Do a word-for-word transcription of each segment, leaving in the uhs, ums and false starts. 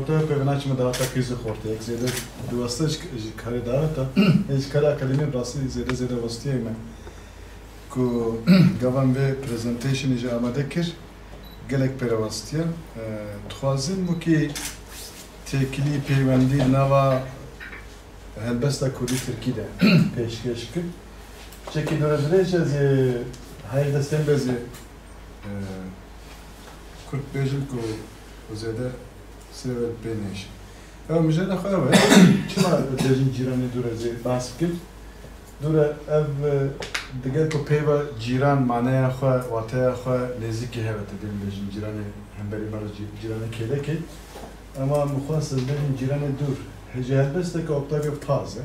Ortaya pêvena çi me daweta qîz û xortê, yek zêde diweste ji, ji karê daweta, ê ji karê akademî rastî zêde zêde westiye me. Ku gavan vê presentationê jî amade kir, gelek pê re westiye. E, dixwazim wekî têkilî peywendî nava helbesta kurdî tirkî de pêşkêş kim. Çekî dore dirêj ez ê heyv destên bezê, e, kurt bêjim ku zêde sirê ve pê nêşim. Ew mijara xwe ew e. Çima bêjin cîranê dûr ez ê behs bikim? Dûre ev, e, digel ku peyva cîran maneya xwe, wateya xwe nêzîkî hebe, tu dê bêjin cîranê hemberî me re cî-, cîranê kêlekê. Ema min xwest ez bêjim cîranê dûr. Hêjê helbesteke oktavya paz e.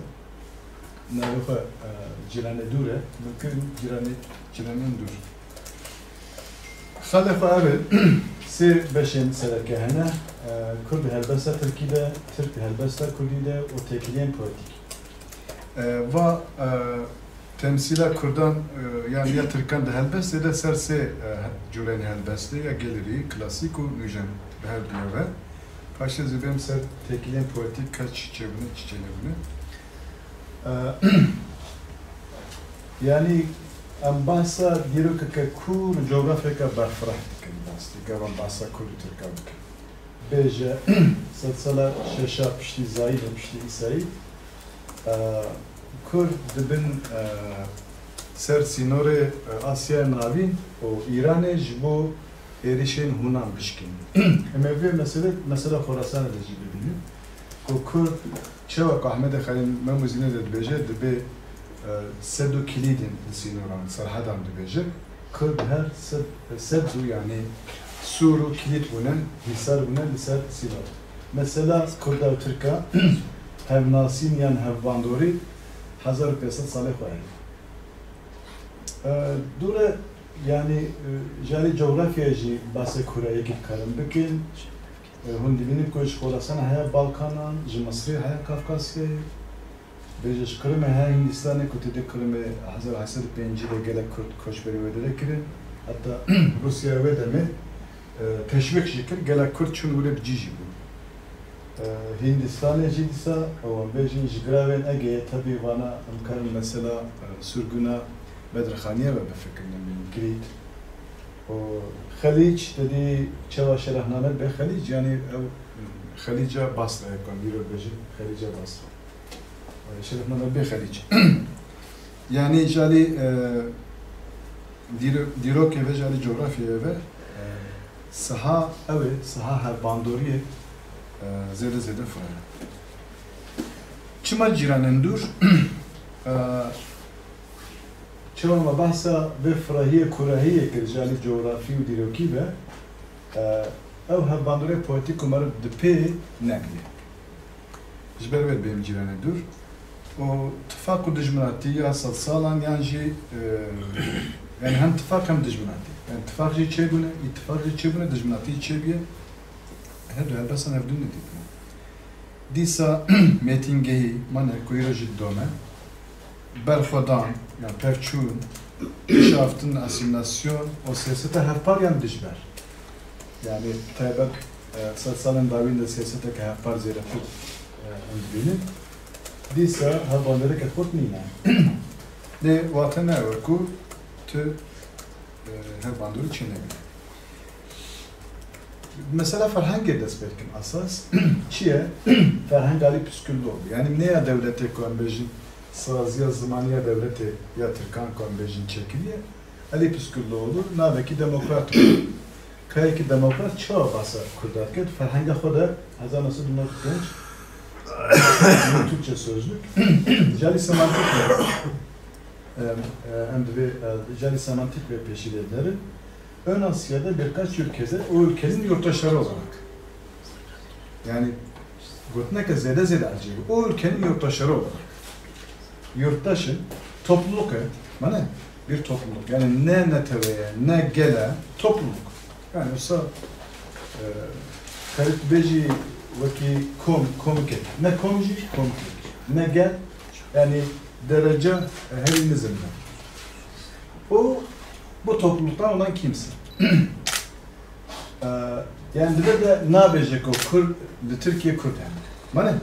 Navê xwe, e, cîranê dûr e. Min kir cîranê, cîranên dûr. Xalê xwe ev e. Sê beşên sereke hene. E, Kurd di helbesta tirkî de, Tirk di helbesta kurdî de û têkiliyên poetîk. E, va, e, temsîla Kurdan, e, yan ya Tirkan di helbestê de ser sê, e, cûrên helbestê ya gelêrî, klasîk û nûjen bi hev diya ve. Paşê zî bêm ser têkiliyên poetîk, ka çi çêbûne, çi çênebûne. E, yanî em bahsa dîrokeke kûr û cografyeke berfireh dikin, rastî, gava em bahsa Kurd û Tirka bikin. Bêje, sedsala şeşa piştî zayînê, piştî Îsayî, e, Kurd dibin, e, ser sînorê, e, Asyaya Navîn û Îranê ji bo êrişên Hunan bişkînin. Em ê vê meselê, mesela Xorasanê de jî bibînin ku Kurd çawa ku Ehmedê Xelîl Memûzînê de dibêje, dibê, e, sed û kilîdin li sînoran, serhedan dibêje. Kurd her sed, sed û, yanî, sûr û kilît bûne, hîsar bûne li ser sînor. Mesela Kurda û Tirka hevnasîn yan hevbandorî hezar û pênc sed salê xwe heye. E, dûre, yanî, e, ji alî cografyayê jî basê kûrayekî dikarin bikin. E, hûn dibînin ku ji Xorasana heye Balkanan, ji Misrê heye Kafkasyayê. Bêje ji Qrimê heye Hîndistanê, ku tê dê Qrimê hezar û heşt sed û pêncî de gelek Kurd koçberî wê derê kirin. Heta Rûsya wê demê, e, teşwîq jî kir, gelek Kurd çûn wile bi cî jî bûn. E, Hîndistanê jî dîsa, ew em bêjin ji giravên Egeyê, tebî vana em karin mesela, e, surguna Bedirxaniye ve bifikirin, em ên Krît. Û Xelîc, te dî çawa şerefname bê Xelîc, yanî ew Xelîca Basra ye, ku em îro dibêjin Xelîca Basra. Şerefname bê Xelîc. Yanî ji alî, e, dîro-, dîrokê ve, ji alî cografyayê ve, e, siha ew ê, siha hevbandoriyê, e, zêde zêde fireh e. Çima cîranên dûr? E, çima me behsa vê firehiyê, kurehiyê kir ji alî cografî û dîrokî ve, e, ew hevbandoriyê poetîk ku meriv dipê nebîye. Ji ber wê dibêm cîranê dûr. Û tifaq û dijminatî ya sedsalan yan jî, e, yanî hem tifaq hem dijminatî. Yanî tifaq jî çêbûne, îtifaq jî çêbûne, dijminatî jî çêbûye. Her du helbestan hevdû nedîtine. Dîsa mêtingehî, mane ku îro jî didome, berxwedan, yan pevçûn, kişaftin, asîmîlasyon û siyaseta hevpar yan dijber. Yanî taybet, e, sed salên dawîn de siyaseteke hevpar zêdetir, e, em dibînin. Dîsa hevbandereke xurt nîne. Lê wate ne ew e ku tu, e, hevbandorî çênebî. Mesela ferhengê dest pê dikin esas. Çi ye? Ferhenga Alî Pîskûloğlu. Yanî ne ya dewletê ku em bêjin saziya zimanî ya dewletê ya Tirkan ku em bêjin çêkiriye. Alî Pîskûloğlu navekî demokrat bû. Kayekî demokrat çawa basa Kurda dike? Di ferhenga xwe de hezar neh sed û nod û pênc, Türkçe Sözlük, ji alî semantîk ve, em, em divê, e, ji alî semantîk ve pêşî lê binerin. Ön Asya'da birkaç ülkede o ülkenin yurttaşları olarak. Yani, gotineke zêde zêde ecêb. O ülkenin yurttaşları olarak. Yurttaşın, topluluk e. Mane, bir topluluk. Yani ne netewe ye, ne gel e, topluluk. Yani wisa, e, xerît bêjî wekî kom, komik e. Ne kom jî, komik e. Ne gel, yani derece, e, herî nizm e. O, bu topluluktan olan kimse. E, yani dibe de nabêje ku Kurd li Tirkiye Kurd hene. Mane?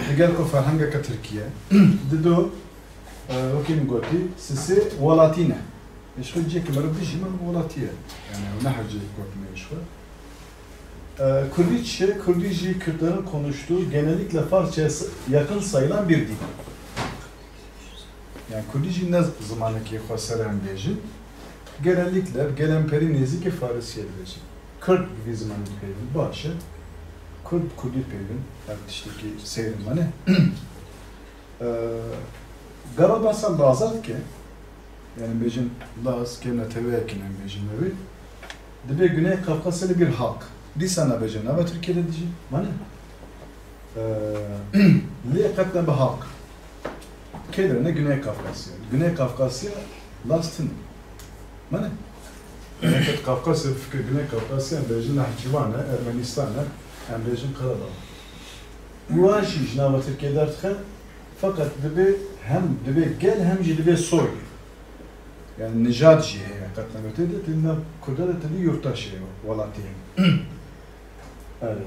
Digel ku ferhengeke Tirkiye, dido, e, wekî min gotî, sisê welatî ne. Ji xwe cihekî meriv dijî, meriv welatî ye. Yani ew ne her cihê gotinê ji xwe. E, Kurdî çi? Kurdî jî Kürtlerin konuştuğu genellikle Farsçaya s-, yakın sayılan bir dil. Yani Kurdî jî ne zimanekî xweser em bêjin. Genellikle gelên perî nêzîkî Farisiyê dibêjin. Kurd bi vî zimanî dipeyvin, baş e. Kurd bi Kurdî dipeyvin, her tiştekî seyr mane. Eee, gava behsa Lazat ke, yani bêjin Laz ke neteweyekî ne bêjin ew ê. Dibê Güney Kafkasyalı bir halk. Dîsa nabêje nava Tirkiye de dijî. Mane? Eee, lê qet nebe halk. Kê dire ne Güney Kafkasya. Güney Kafkasya Laz tune. Mane? Qet Kafkasya fikir Güney Kafkasya em bêjin Nehçivan e, Ermenistan e, em bêjin Karadağ. Wan jî ji nava Tirkiye derdixe, feqet dibê hem dibê gel hem jî dibê soy. Yani nijad jî heye, qet nebetê de, tê nav Kurda de tedî yurttaş heye, welatî heye. Evet.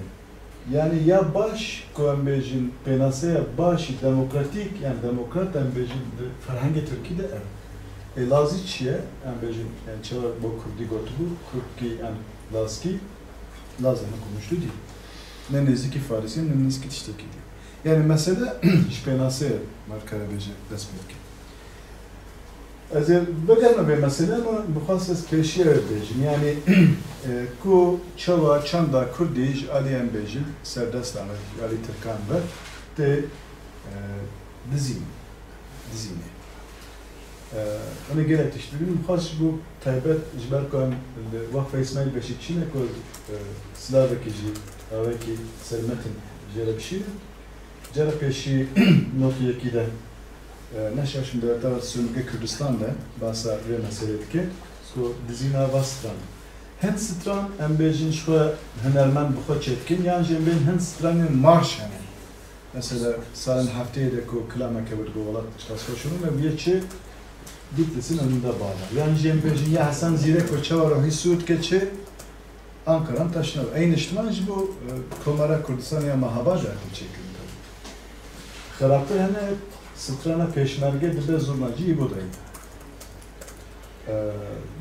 Yani ya baş, ku em bêjin, pênaseya başî demokratîk, yani demokrat em bêjin, di ferhengê Tirkî de ev. Ê Lazî çi ye? Em bêjin, yani çawa bo Kurdî gotibû, Kurdkî, yani Lazkî, Laz heme konuştuğu dî. Ne nêzîkî Farisî, ne nêzîkî tiştekî dî. Yani mesele ji pênaseyê me dikare bêje dest pê dike. Ez ê vegerime vê meselê, ama bixwast ez pêşiya wê bêjim. Yani, e, ku çawa çanda Kurdî ji alî em bêjin, serdestan re, ji alî Tirkan re, tê, e, dizîn, dizînê. E, em ê gelek tişt bibînin. Bixwast ji bo taybet, ji ber ku em li Weqfa Îsmaîl Beşîkçî ne ku, e, silavekî jî, awekî sermetin jê re bişînin. Cara pêşî notî yekî de, e, ne şaş in, Dewleta Sûnûgê Kurdistan de basa vê meselê dike, ku dizîna va stran. Hin stran em bêjin ji xwe hunermend bi xwe çêdikin, yan jî em bên hin stranên marş hene. Mesela salên hefteyê de ku kilameke wê digo welat ji qas xweş û me bûye çi, dît disin em de bala. Yan jî em bêjin ya Hesen Zîrek ku çawa rohî sû dike çi, Ankaran taşnav. Ey niştiman ji bo, e, Komara Kurdistan ya Mahaba de hatin çêkirin tabii. Xerabtir hene, strana pêşmerge dibe zurnacî îbo dayî. E,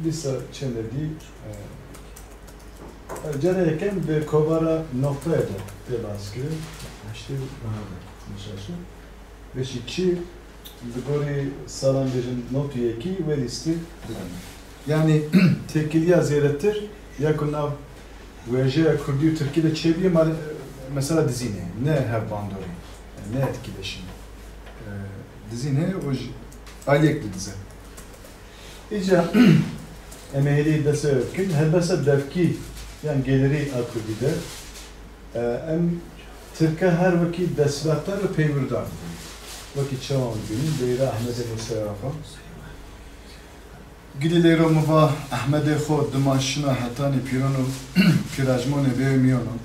dîsa çende dî, e, e, cara yekem bi kovara noktaya de tê baskirin. Heştê Mahaba. Nişaşin. Beşîkçî, li gorî salan bêjin notî yekî wê lîstî bidin. Yani têkiliya zêdetir ya ku nav wêjeya Kurdî û Tirkî de çêbîye, male-, mesela dizînê, ne hevbandorî, ne etkileşim. E, dizînê û ji aliyek didize. Îca em ê hêdî dest pê bikin. Helbesta devkî yan gelirî a Kurdî de, e, em Tirka her wekî desthilatdar û peywirdar dibînin. Wekî çawa em dibînin, leyra Ehmedê Mûsaya xwe. Gilî leyro mi va Ehmedê xwe dima şina hetanî pîron û pîrajmonê bê miyon o.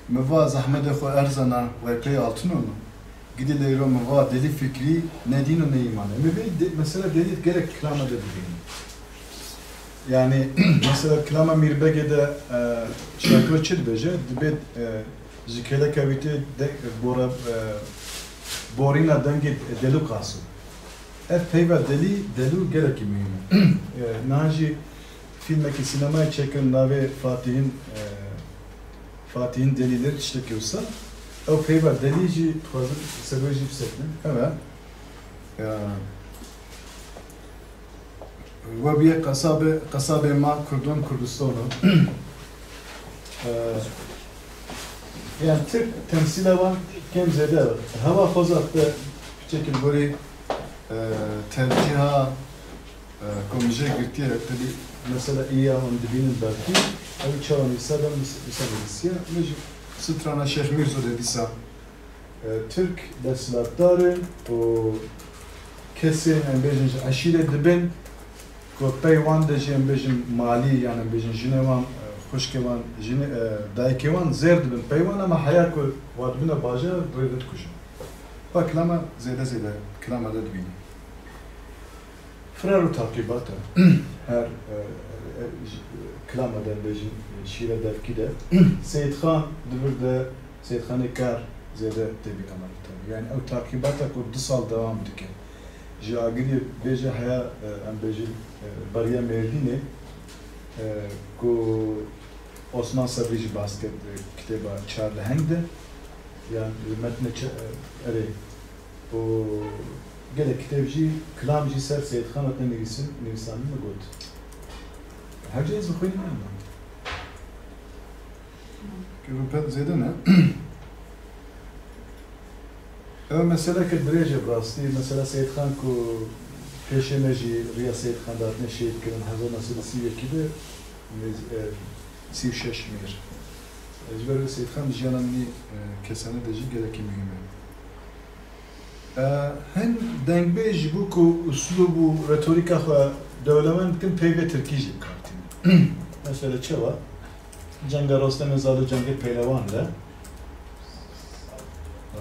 Mi va zehmedê xwe erzana, wê pey altino mi. Gidî leyro mi va delî fikrî ne dîn û ne îman e. Mi vê de, mesela delî gelek kilama de dibînim. Yani, mesela kilama Mîrbegê de, e, Şakiro çi dibêje? Dibê, e, ji kêleka wî tê de, bora, e, borîna dengê delû qaso. Ev peyva delî, delû gelekî muhîm e. E, niha jî Fîlmekî sînemayê çêkirin navê Fatih'in, e, Fatih'in Delileri tiştekî wisa. Ew peyva delî jî dixwazim ser wê jî bisekinin. Heve. E, we bûye qesabê, qesabê ma Kurdon Kurdistono. E, yani Tirk temsîla wan kêm zêde. Hewa xwezat de piçekî li gorî, e, tercîha E, ku min jê girtiye, tedî mesela î ya wan dibînin belkî, ew çawa nivîsa de mis-, wisa nivîsiye. Min jî strana Şêx Mîrzo de dîsa, e, Tirk desthilatdar in û kesên, em bêjin, ji eşîrê dibin, ku pey wan de jî, em bêjin, malî, yan em bêjin, jinê wan, e, xwişkê wan, jinê, e, dayikê wan zêr dibin pey wan, ama heya ku wa dibine bajar, rê de dikujin. Va kilama zêde zêde kilama de dibînin. Firar û taqibat e. Her, e, Ji, kilama de bêjin, şîre devkî de. Seyîdxan di vir de, Seyîdxanê Kar zêde tê bîna me tabi. Yani ew takîbata ku du sal dewam dike. Ji Agiriyê bêje heya, e, em bêjin, e, beriya Mêrdînê, e, ku Osman Sebrî jî bas kir, e, kitêba Çar Leheng de, yan, e, metnê çe-, e, erê, û gelek kitêb jî, kilam jî ser Seyîdxan hatine nivîsin, nivîsandin, min got. Her cihê ez dixwînim, nema. Kêfim pet zêde ne. Ev meseleke dirêj e bi rastî. Mesela Seyîdxan ku pêşê me jî riya Seyîdxan de hatine şehîd kirin, hezar neh sed û sî û yekî de, nêz-, e, sî û şeş mêr. E, ji ber wê Seyîdxan di jiyana min, e, kesane de jî gelekî muhîm e. E, hin dengbêj ji bo ku uslûb û retorîka xwe dewlemend bikin, peyvê tirkî jî bi kar tînin. Mesela çawa? Cenga Rostemê Zal û Cengê Peylewan de. E,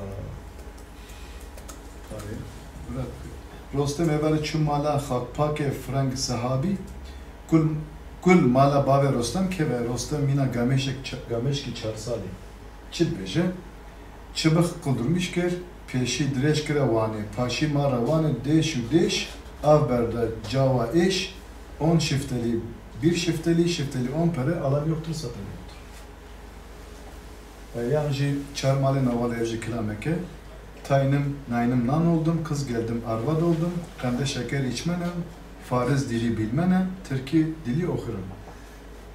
Rostem êvarê çû mala xakpakê Frank Sehabî, kul, kul mala bavê Rostem keve, Rostem mîna gamêşek ça-, gamêşkî çar salî. Çi dibêje? Çibix quldurmîş kir, pêşî dirêj kire Wanê, paşî ma re Wanê dêş û dêş, av berde cawa êş, on şiftelî, bir şiftelî, şiftelî on pere, alan yoktur, satan yoktur. E, yan jî çar malê nawalê ev jî kilameke. Taynim, naynim nan oldum, kız geldim, arvad oldum, qende şeker içmene, fariz dili bilmene, tirkî dili okurum.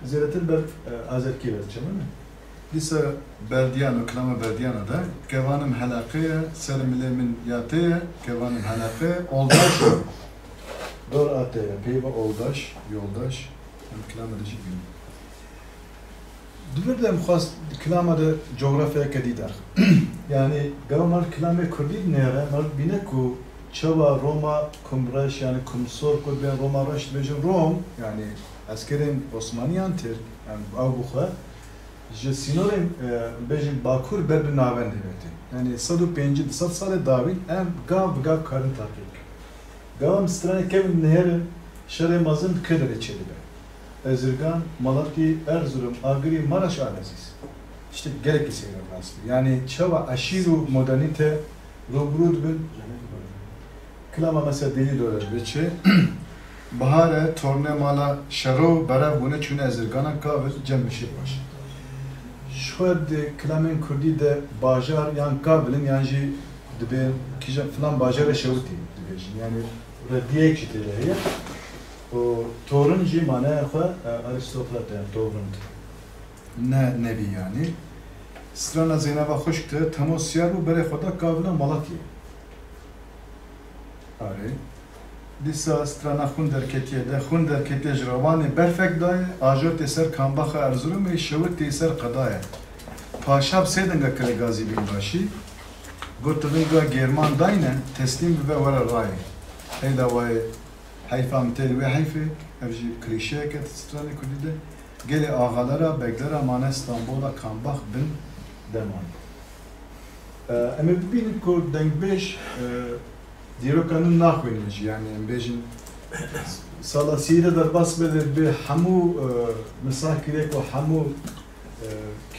Zêdetir ber, e, azerkî ve diçe, ne? Dîsa Berdiyano, kilama Berdiyano de, kevanim helaqe ye, ser milê min ya tê ye, kevanim helaqe ye, oldaş, dor a tê ye, peyva oldaş, yoldaş, em kilama de jî bînin. Di vir de em xwest di kilama de cografyayeke dî derxin. Yanî, gava mer kilamê kurdî dinêre, mer dibîne ku çawa Roma kumreş, yanî kumsor ku dibên Roma reş dibêjin Rom, yanî eskerên Osmaniyan Tirk, yanî ew bi xwe, ji sînorên, e, bêjin Bakur ber bi navendê ve tên. Yanî sed û pêncî, du sed salê dawîn em gav bi gav karin taqîb bikin. Gava em stranê kevin nihêrin, şerê mezin di kê derê çêdibe? Ezirgan, Malatî, Erzurum, Agirî, Maraş, Alezîz. Tiştek gelekî seyre rast bî. Yanî çawa eşîr û modernîte rûbirû dibin? Kilama mesela Delîlo de dibe çi? Bihare, tornê mala Şero, berev bûne çûne Ezirgana Kavil, cem mişê baş. Ji xwe di kilamên kurdî de bajar yan Kavil in yan jî dibê kîja filan bajarê Şewitî dibêjin. Yanî rediyek jî tê de heye. Û torin jî manaya xwe, e, arîstokrat e, yani tovrind. Ne nevî yanî. Strana Zeyneba xwişk de Temo Siyar bû, berê xwe da Kavila Malatyê. Arê. Dîsa strana xwin derketiye de, xwin derketiye ji Rewanê berfek daye, ajo tê ser Kambaxa Erzurumê, şewit tê ser Qedaye. Paşa bi sê dinga kire gazî bînbaşî, got, tu vinga Gêrman dayne, teslîm bibe were rayê. Heyda wayê, heyfa min tê li wê heyfê, ev jî klîşeyeke di stranê kurdî de, gelê axalera, beglera mane Stenbola Kambax bin deman. E, em ê bibînin ku dengbêj, e, dîroka nû naxwînin jî, yanî em bêjin sala sî de derbas be, lê bi hemû, e, misakirê ku hemû, e,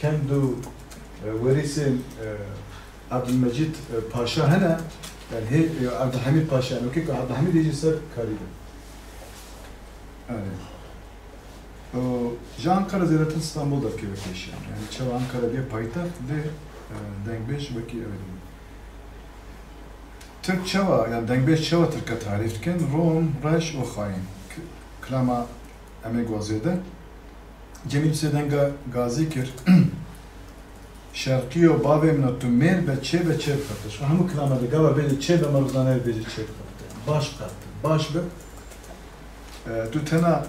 kend û, e, werîsên, e, Abdülmecîd, e, Paşa hene, yani hê, e, Abdülhamîd Paşa, yani wekî ku Abdülhamîd hê jî ser karî be. Evet. Û ji Ankara zêdetir Stenbol derkeve pêşiyan. Yani çawa Ankara bê paytext, lê, e, dengbêj wekî ev e. Tirk çawa, yani dengbêj çawa Tirka tarîf dikin? Rom, reş û xayîn. K-, kilama em ê gozê de. Cemîl bi sê denga gazî kir. Şerqiyo bavê min o, tu mêr be, çê be, çê bixebite. Ji xwe hemû kilama de gava bêje çê be, me rizane bêje çê bixebite. Baş bixebite. Baş be. E, tu tena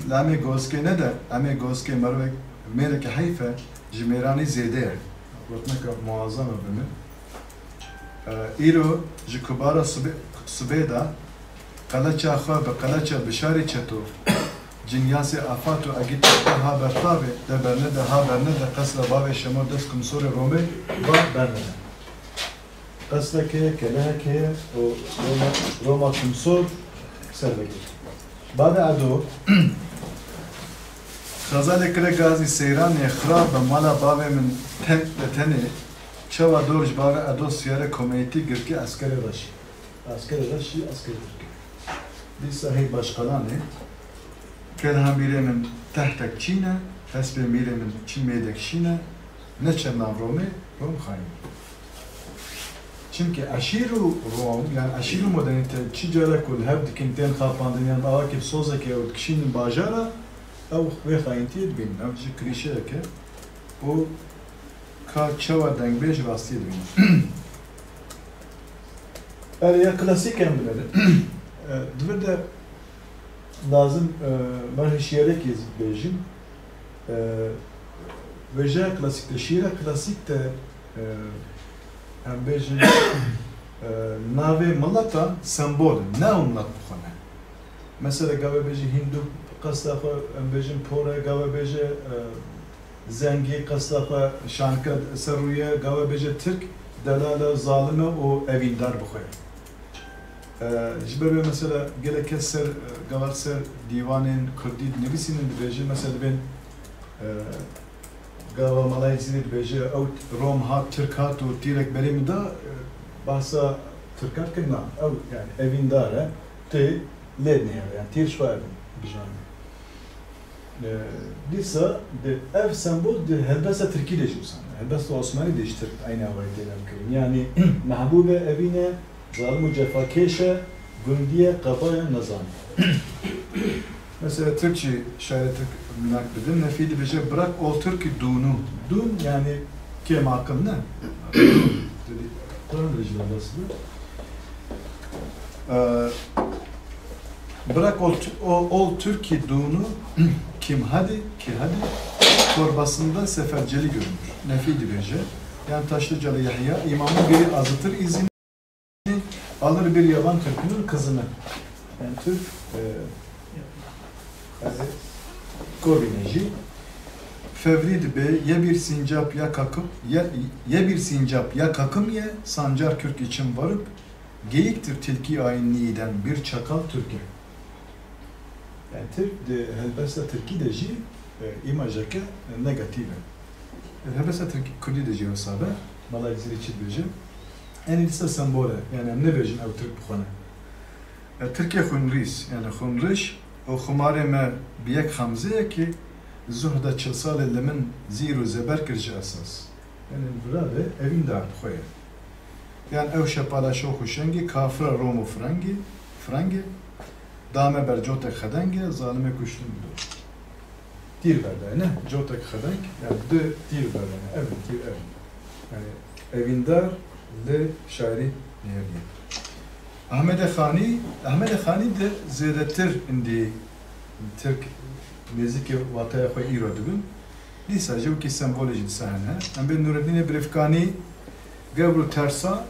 li emê gozkê ne de, emê gozkê merivek mêreke heyf e, ji mêranî zêde ye. Gotineke muazem e bi min. E, îro ji kubara sibê-, sibê de qeleça xwe bi qeleça bişarî çeto, cinyasê afat û egît çeto ha ber tavê, de bernede, ha bernede, qesra bavê Şemo dest kumsorê Romê va bernede. Qesreke, keleheke û Roma, Roma kumsor ser vekir. Bavê Edo, Xezalê Kile Gazî Seyranê xirab be mala bavê min ten be tenê, çawa dor ji bavê Edo Siyare Komeytî girtî eskerê reşî. Eskerê reşî, eskerê tirkî. Dîsa hey başqalanê, kelha mîrê min tehtek çîne, hespê mîrê min çi mêdek şîne, ne çend nav Romê, Rom xayîn. Çimkî eşîr û Rom, yani eşîr û modernîte çi cara ku li hev dikin tên xapandin yan awakî bi sozekê ew dikişînin bajara, ew wê xayîntiyê dibînin. Ev jî klîşeyek e û ka çawa dengbêj rastiyê dibînin. Erê ya klasîk em binêrin. E, di vir de lazim, e, me hişyarekî bêjin. E, Vêjeya klasîk de, şîra klasîk de, e, em bêjin, e, navê mileta sembol in, ne ew milet bi xwe ne. Mesela gave bêjî Hîndû qesta xwe, em bêjin por e, gave bêje, e, zengî qesta xwe şanike ser rûye, gave bêje Tirk delal e, zalim e û evîndar bi xwe ye. E, ji ber wê mesela gelek kes ser, e, gavar ser dîwanên kurdî dinivîsînin, dibêjin, mesela dibên, e, gava Malayê Cizîrê dibêje, ew Rom hat, Tirk hat û tîrek berê min da, e, bahsa Tirkan dikin, na, ew yani evîndar e, tê lê nihêre, yani tîr ji xwe ev in, bijane. E, dîsa di ev sembol di helbesta tirkî de jî wisa ne. Helbesta osmanî de jî tirk eynî awayî tê lem kirin. Yanî mehbûb e, evîn e, zalim û cefakêş e, gundî ye, qeba ye, nezan e. Mesela tirk jî şairê tirk minak bidin. Nefî dibêje, bırak ol Türk'ü dûnû. Dûn yanî kêm aqil ne. Dûn dedi. Kur'an da jî helbest e. E, Bırak ol, o, ol Türk'ü dûnû, kim hadi, ki hadi, torbasında seferceli görünür. Nefî dibêje, yan Taşlıcalı Yahya, imamın biri azıtır izini, alır bir yaban türkünün kızını. Yani Türk, e, yani, Kovine jî, Fevri dibe, ye bir sincap ya kakım, ye, ye bir sincap ya kakım ye, sancar kürk için varıp, Geyiktir tilki ayinliğiden bir çakal Türk'e. Yani Tirk di helbesta tirkî de jî, e, îmajeke negatîf e. E, helbesta tirkî kurdî de jî wisa be. Mala Cizîrî çi dibêje? Enî dîsa sembol e. Yani em nebêjin ew Tirk bi xwe ne. E, Tirkê xunrîz, yani xunriş û xumarê me bi yek xemzeyekê zuhda çil salê li min zîr û zeber kir ji esas. Yani vira de evîndar bi xwe ye. Yan ew şepala şox û şengê, kafira Rom û Frengê, Frengê, dame ber cotek xedengê, zalimê kuştin bi dor. Tîr berdayne, cotek xedeng, yani du tîr berdayne, ev in tîr, ev in. Yani evîndar li şairî nihêrî ye. Ahmedê Xanî, Ahmedê Xanî de zêdetir indî Tirk nêzîkê wataya xwe îro dibin. Dîsa jî wekî sembolê jî dîsa hene. Em bê Nûreddînê Birêvkanî, Gebr û Tersa,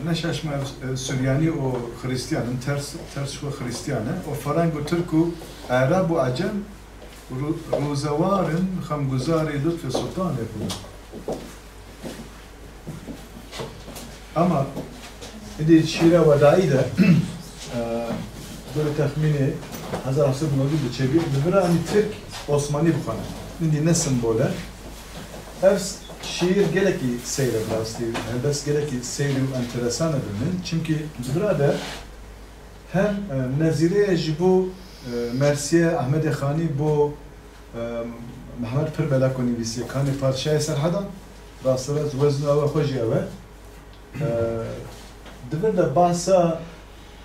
ne şaşma ev, e, Suryanî û Xiristiyan in, Ters, Ters ji xwe Xiristiyan e. Û Fereng û Tirk û Ereb û Ecem, rû-, rûzewar in, xemguzarê lutfê Sultanê xwe. Ama êdî şîra wedaî de, e, bi texmînê hezar heft sed û newid diçe bî, li vir anî Tirk Osmanî bixwene. Êdî ne simbol e. Ev şîr gelekî seyr e bi rastî. Helbest gelekî seyr û enteresan e bi min. Çimkî li vira de hem, e, nezîrê ye ji bo, e, Mersiye Ehmedê Xanî bo Em, Mehmet pir bela ku nivîsiye, kanê padşahê Serhedan, rasterast wezn û ewa xwe jî ew e. E, di vir de bahsa,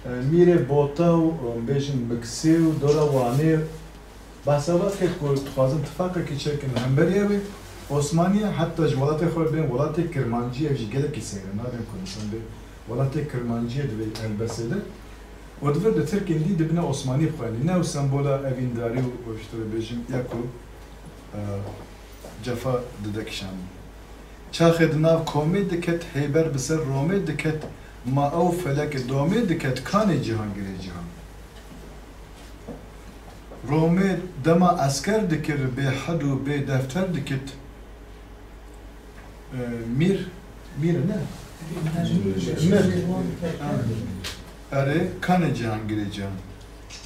e, Mîrê Bota û, em bêjin, Miksê û dora Wanê, bahsa va dike ku dixwazin tifaqekî çêkin hemberî ew ê. Osmaniye heta ji welatê xwe bên welatê Kirmancî, ev jî gelekî seyr e, nabên ku insan bê welatê Kirmanciyê di vê helbestê de. Û di vir de Tirkên dî dibine Osmanî bixwendî. Ne ew sembola evîndarî û, û işte bêjim ya ku, e, cefa dide kişandî. Çaxê di nav komê diket, heyber bi ser Romê diket, ma ew felekê domê diket, kanê cîhan girê cîhan. Romê dema esker dikir, bê hed û bê defter dikit, E, Mîr, Mîr e ne? Mir. Erê, kanê cîhan girê cîhan.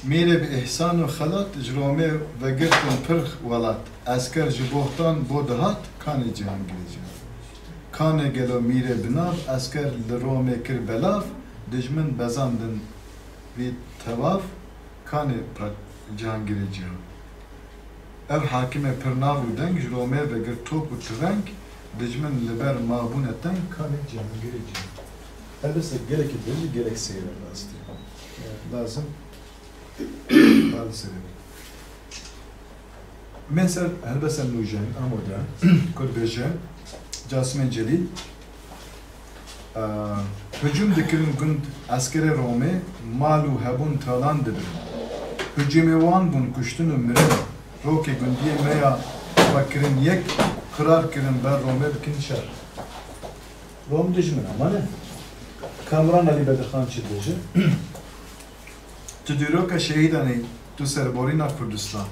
Mîrê bi îhsan û xelat ji Romê vegirtin pir welat. Esker ji boxtan bo dihat, kanê Cihangirê cihan. Kanê gelo mîrê bi nav, esker li Romê kir belav, dijmin bezandin vî tevav, kanê pa-, Cihangirê cihan. Ev hakimê pir nav û deng ji Romê vegirt top û tireng, dijmin li ber mabûne teng, kanê Cihangirê cihan. Helbeste gelekî dirêj e, gelek seyr e rastî. Lazim Hal serê. Mêser helbeste nûjen, amode, ku dibêje, Casimê Celîl, e, hicûm dikirin gund, eskerê Romê mal û hebûn talan dibirin. Hicûmê wan bûn kuştin û mirin. Rokê gundiyê me ya xwe kirin yek, qirar kirin ber Romê bikin şer. Rom dijmin e, ma ne? Kamran Elî Bedirxan çi dibêje? Tu dîroka şehîdanî, tu serborîna Kurdistan.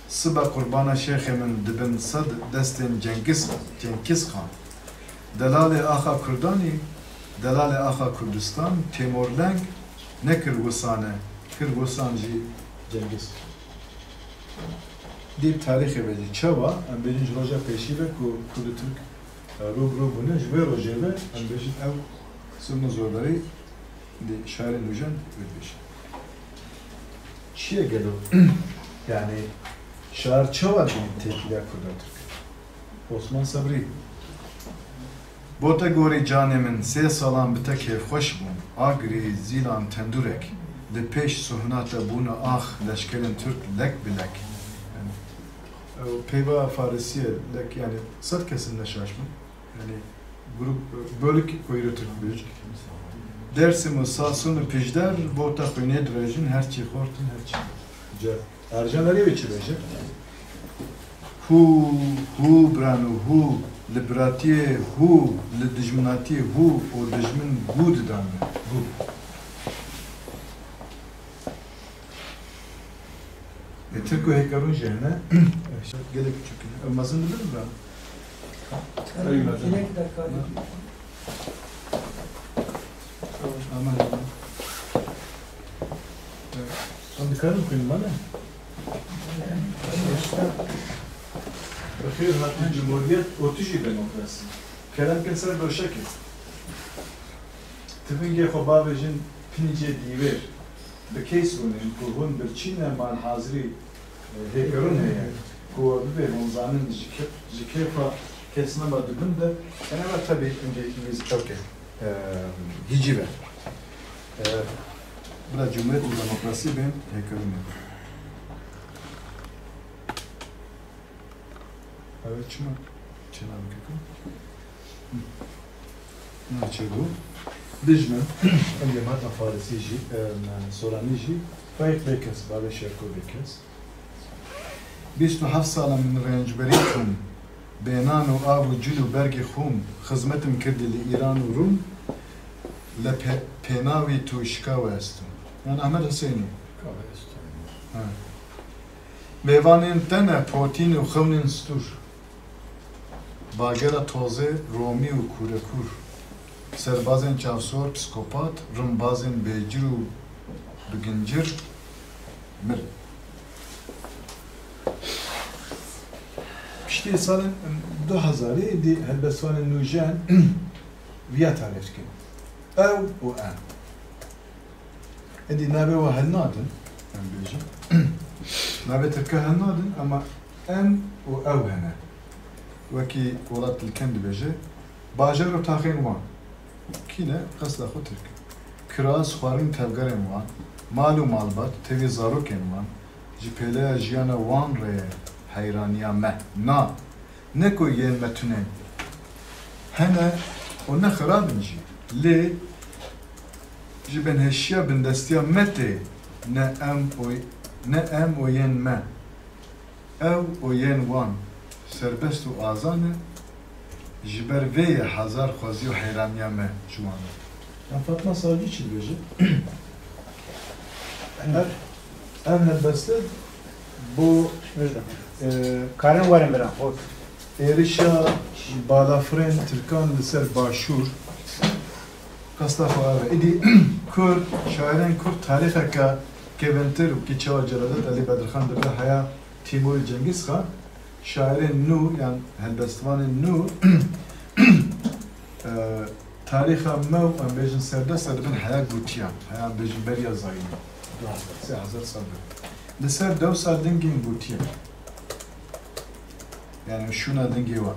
Sibe qurbana şêxê min dibin sed destên Cengiz, Cengiz Xan. Delalê axa Kurdanî, delalê axa Kurdistan, Têmorleng nekir wisane, kir wisan jî Cengiz Xan. Dî bi tarîxê ve jî çawa, em bêjin ji roja pêşî ve ku Kurd û Tirk, e, rû bi rû bûne, ji wê rojê ve em bêjin ew zilm û zordarî Dê şairê nûjen wê dibêje. Çi ye gelo? Yani şair çawa dibîne têkiliya Kurda Tirk? Osman Sebrî. Bo te gorî canê min, sê salan bi te kêfxweş bûm. Agirî, zîlan, tendurek. Li pêş suhna te bûne ax, leşkerên Tirk lek bi lek. Yani, ew peyva Farisî ye, lek, yani, sed kesin ne şaş bin. Yani, grup, bölük koyuyordur. Dersim û Sasun û Pijder, bo te xwînê dirêjin, her çî xortin, her çî. Ca, Ercan Erê ve çi bêje? Hû, hû, birano, hû, li biratiyê, hû, li dijminatiyê, hû, û dijmin gû didane, gû. E, Tirk û Hêkerûn jî hene. Gelek biçûk in. Ew mezin dibin, bira? Ew mezin. Hinek dakika. Aman, aman. E, em dikarin xwînin, ma ne? Bi xêr hatin cumhuriyet û tu jî demokrasî. Kerem kin ser doşekê. Tivingê xwe bavêjin pincê dîwêr. Bi kês rûnên ku hûn birçî ne malhazirî, e, hêkerûn heye ku we bibê hûn zanin ji kê-, ji kêfa kes nema di bin de, ene ve tebî hingê nêzîkewke, e, hîcî ve. E, bila cumhuriyet û demokrasî bên hêkerûnê. Ew çima çênavê keko? Hı. Naçe bû. Dijmin, em yê hata Farisî jî, em, Soranî jî, Faîq Bêkes, bavê Şevko Bêkes. Bîst û heft sala min rêncberî xûm, bênan û av û cil û bergî xûm, xizmetim kirdî li Îran û Rûm, le pe-, pênawî tu şika we estim. Yan Ahmed Huseyinî. Ka we estim. Ha. Mêvanên te ne potîn û xewnên stûr. Bagera tozê romî û kûrekûr. Serbazên çavsor, psikopat, rimbazên bêcir û bigincir, mir. Piştî salên du hezarî dî helbestvanên nûjen viya tarîf dikin. Ew û em. Êdî navê we hilnadin, em bêjin. Navê tirka hilnadin, ema em û ew hene. Wekî Welat Dilken dibêje, bajar û taxên wan. Kî ne? Qesda xwe tirk. Kiraz, xwarin tevgerên wan, mal û malbat, tevî zarokên wan, ji pêleya jiyana wan re ye heyraniya me. Na, ne ku yên me tune hene û ne xirab in jî, lê ji binhêşiya bindestiya me tê, ne em û, ne em û yên me, ew û yên wan serbest û aza ne, ji ber vê ye hezar xwezî û heyraniya me ji wan re. Em Fatma Savcî çi dibêje? Ev, ev helbeste bo, e, Karin werin biran, xort. Êrişa balafirên Tirkan li ser Başûr. Qesta xwe ev e. Îdî Kurd, şairên Kurd tarîxeke Kevintir û ki çawa Celadet Elî Bedirxan dibe heya Tîmûrî Cengîz Xan, şairên nû yan helbestvanên nû, e, tarîxa me û em bêjin serdest dibin heya gotiya, heya em bêjin beriya zayînê. Du hezar, sê hezar sal be. Li ser dewsa dingên gotiye. Yani şûna dingê wa.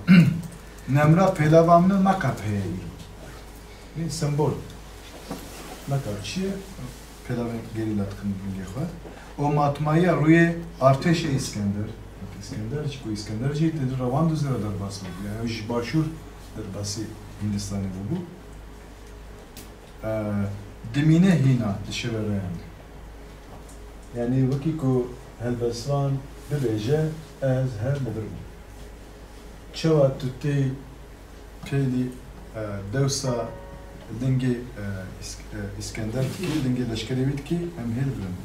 Nemra pêlava min e, meka peye îro. Yê sembol. Meka çi ye? Pêlavên gerîla dikin dingê xwe. O matmaya rûyê artêşê Îskender. Îskender, çi ku Îskender jî têdî rewan du zira derbas bû. Yani ji başûr derbasî Hindistanê bûbû. E, dimîne hîna dişive reyane. Yani wekî ku helbestvan bibêje, ez her li vir bûm. Çawa tu tê pêlî, e, dewsa dingê, e, Îsk-, e, Îskender dikî, dingê leşkerê wî dikî, em hê li vir in.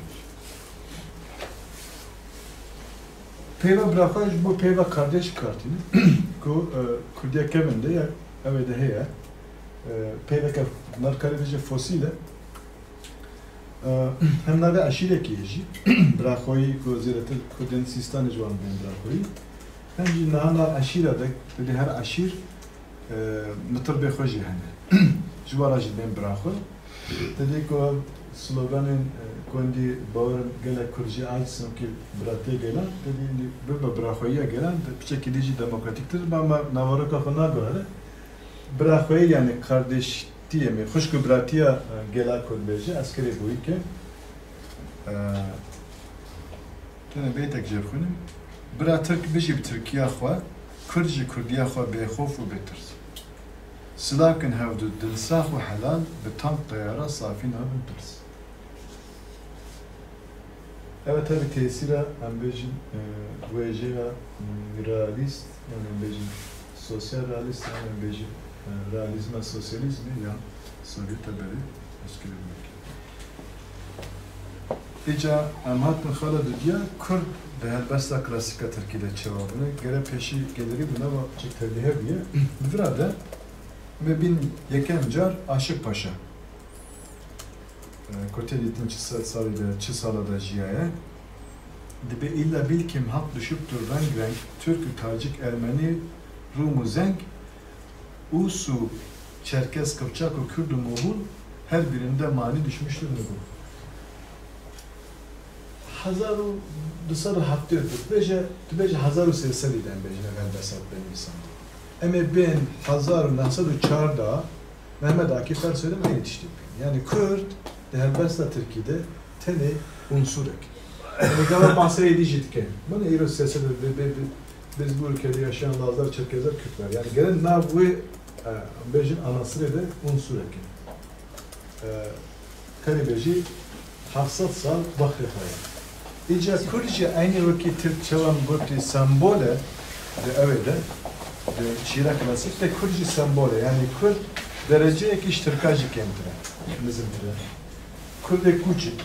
Peyva bira xwe ji bo peyva kardeş kartîne ku, e, Kurdiya kevin de ye, ew ê de heye. E, peyveke, nar karê bêje fosîl e. E, hem navê eşîrekî ye jî. Biraxoyî ku zêdetir Kurdên Sîstanê ji wan bên biraxoyî. Hem jî niha nav eşîra de, belê her eşîr, e, mitirbê xwe jî hene. Ji wan re jî bên biraxo. Te dî ku ev sloganên, e, ku hindî bawerim gelek Kurd jî aciz in ki biratiyê gelan, te dî hindî bibe biraxoyiya gelan, piçekî dî jî demokratîktir be, ama naveroka xwe naguhere. Biraxoyî yani kardeş Tiyemê, xwişk û biratiya, e, gela ku dibêje, eskerê boyî ke, e, tenê beytek jê bixwînim. Bira Tirk bijî bi Tirkiya xwe, Kurd ji Kurdiya xwe bêxof û bêtirs. Silav kin hevdu dilsax û helal, bi tank teyara safî nabin pirs. Evet, tabii tesîra, em bêjin, e, wêjeya, m, realîst, yan em bêjin sosyal realîst, yan em bêjin, e, realîzma sosyalîzmê ya Sovyeta berê eşkere bûye. Îca em hatin xala dudiya Kurd di helbesta klasîka Tirkî de çawa bûne, gere pêşî gelêrî bûne, va çik tevlî hebûye. Di vira de me bîn yekem car Aşık Paşa. E, ku tê dîtin çi se-, salî de, çi sala de jiyaye. Dibê illa bilkim halk düşüptür renk renk, Türkü, Tacik, Ermeni, Rum û Zeng, Us û Çerkez, Kıpçak û Kürt û Mogul, her birinde mani düşmüştür nigul. Hezar û du sed û heftê û du, bêje, tu bêje hezar û sê sedî de em bêjin ev helbesta binivîsandin. Em ê bên hezar û neh sed û çar de Mehmet Akif her soyda em eynî tiştî bikin. Yani Kurd di helbesta Tirkî de tenê unsurek. Yani gava behsa êdî jî dike. Bana îro siyaset de be, be, be, Bizbur, Kedi, Yaşayan, Lazlar, Çerkezler, Kürtler. Yani gelen nav wê, e, bêjin anasirê de unsurek in. E, Tenê bêjî heft sed sal wextê xwe ye. Îca Kurd jî eynî wekî Tirk çawa min gotî sembol e di ewê de, di şîra klasîk de Kurd jî sembol e. Yanî Kurd dereceyekî ji Tirka jî kêmtir e, nizintir e. Kurdê kûçik.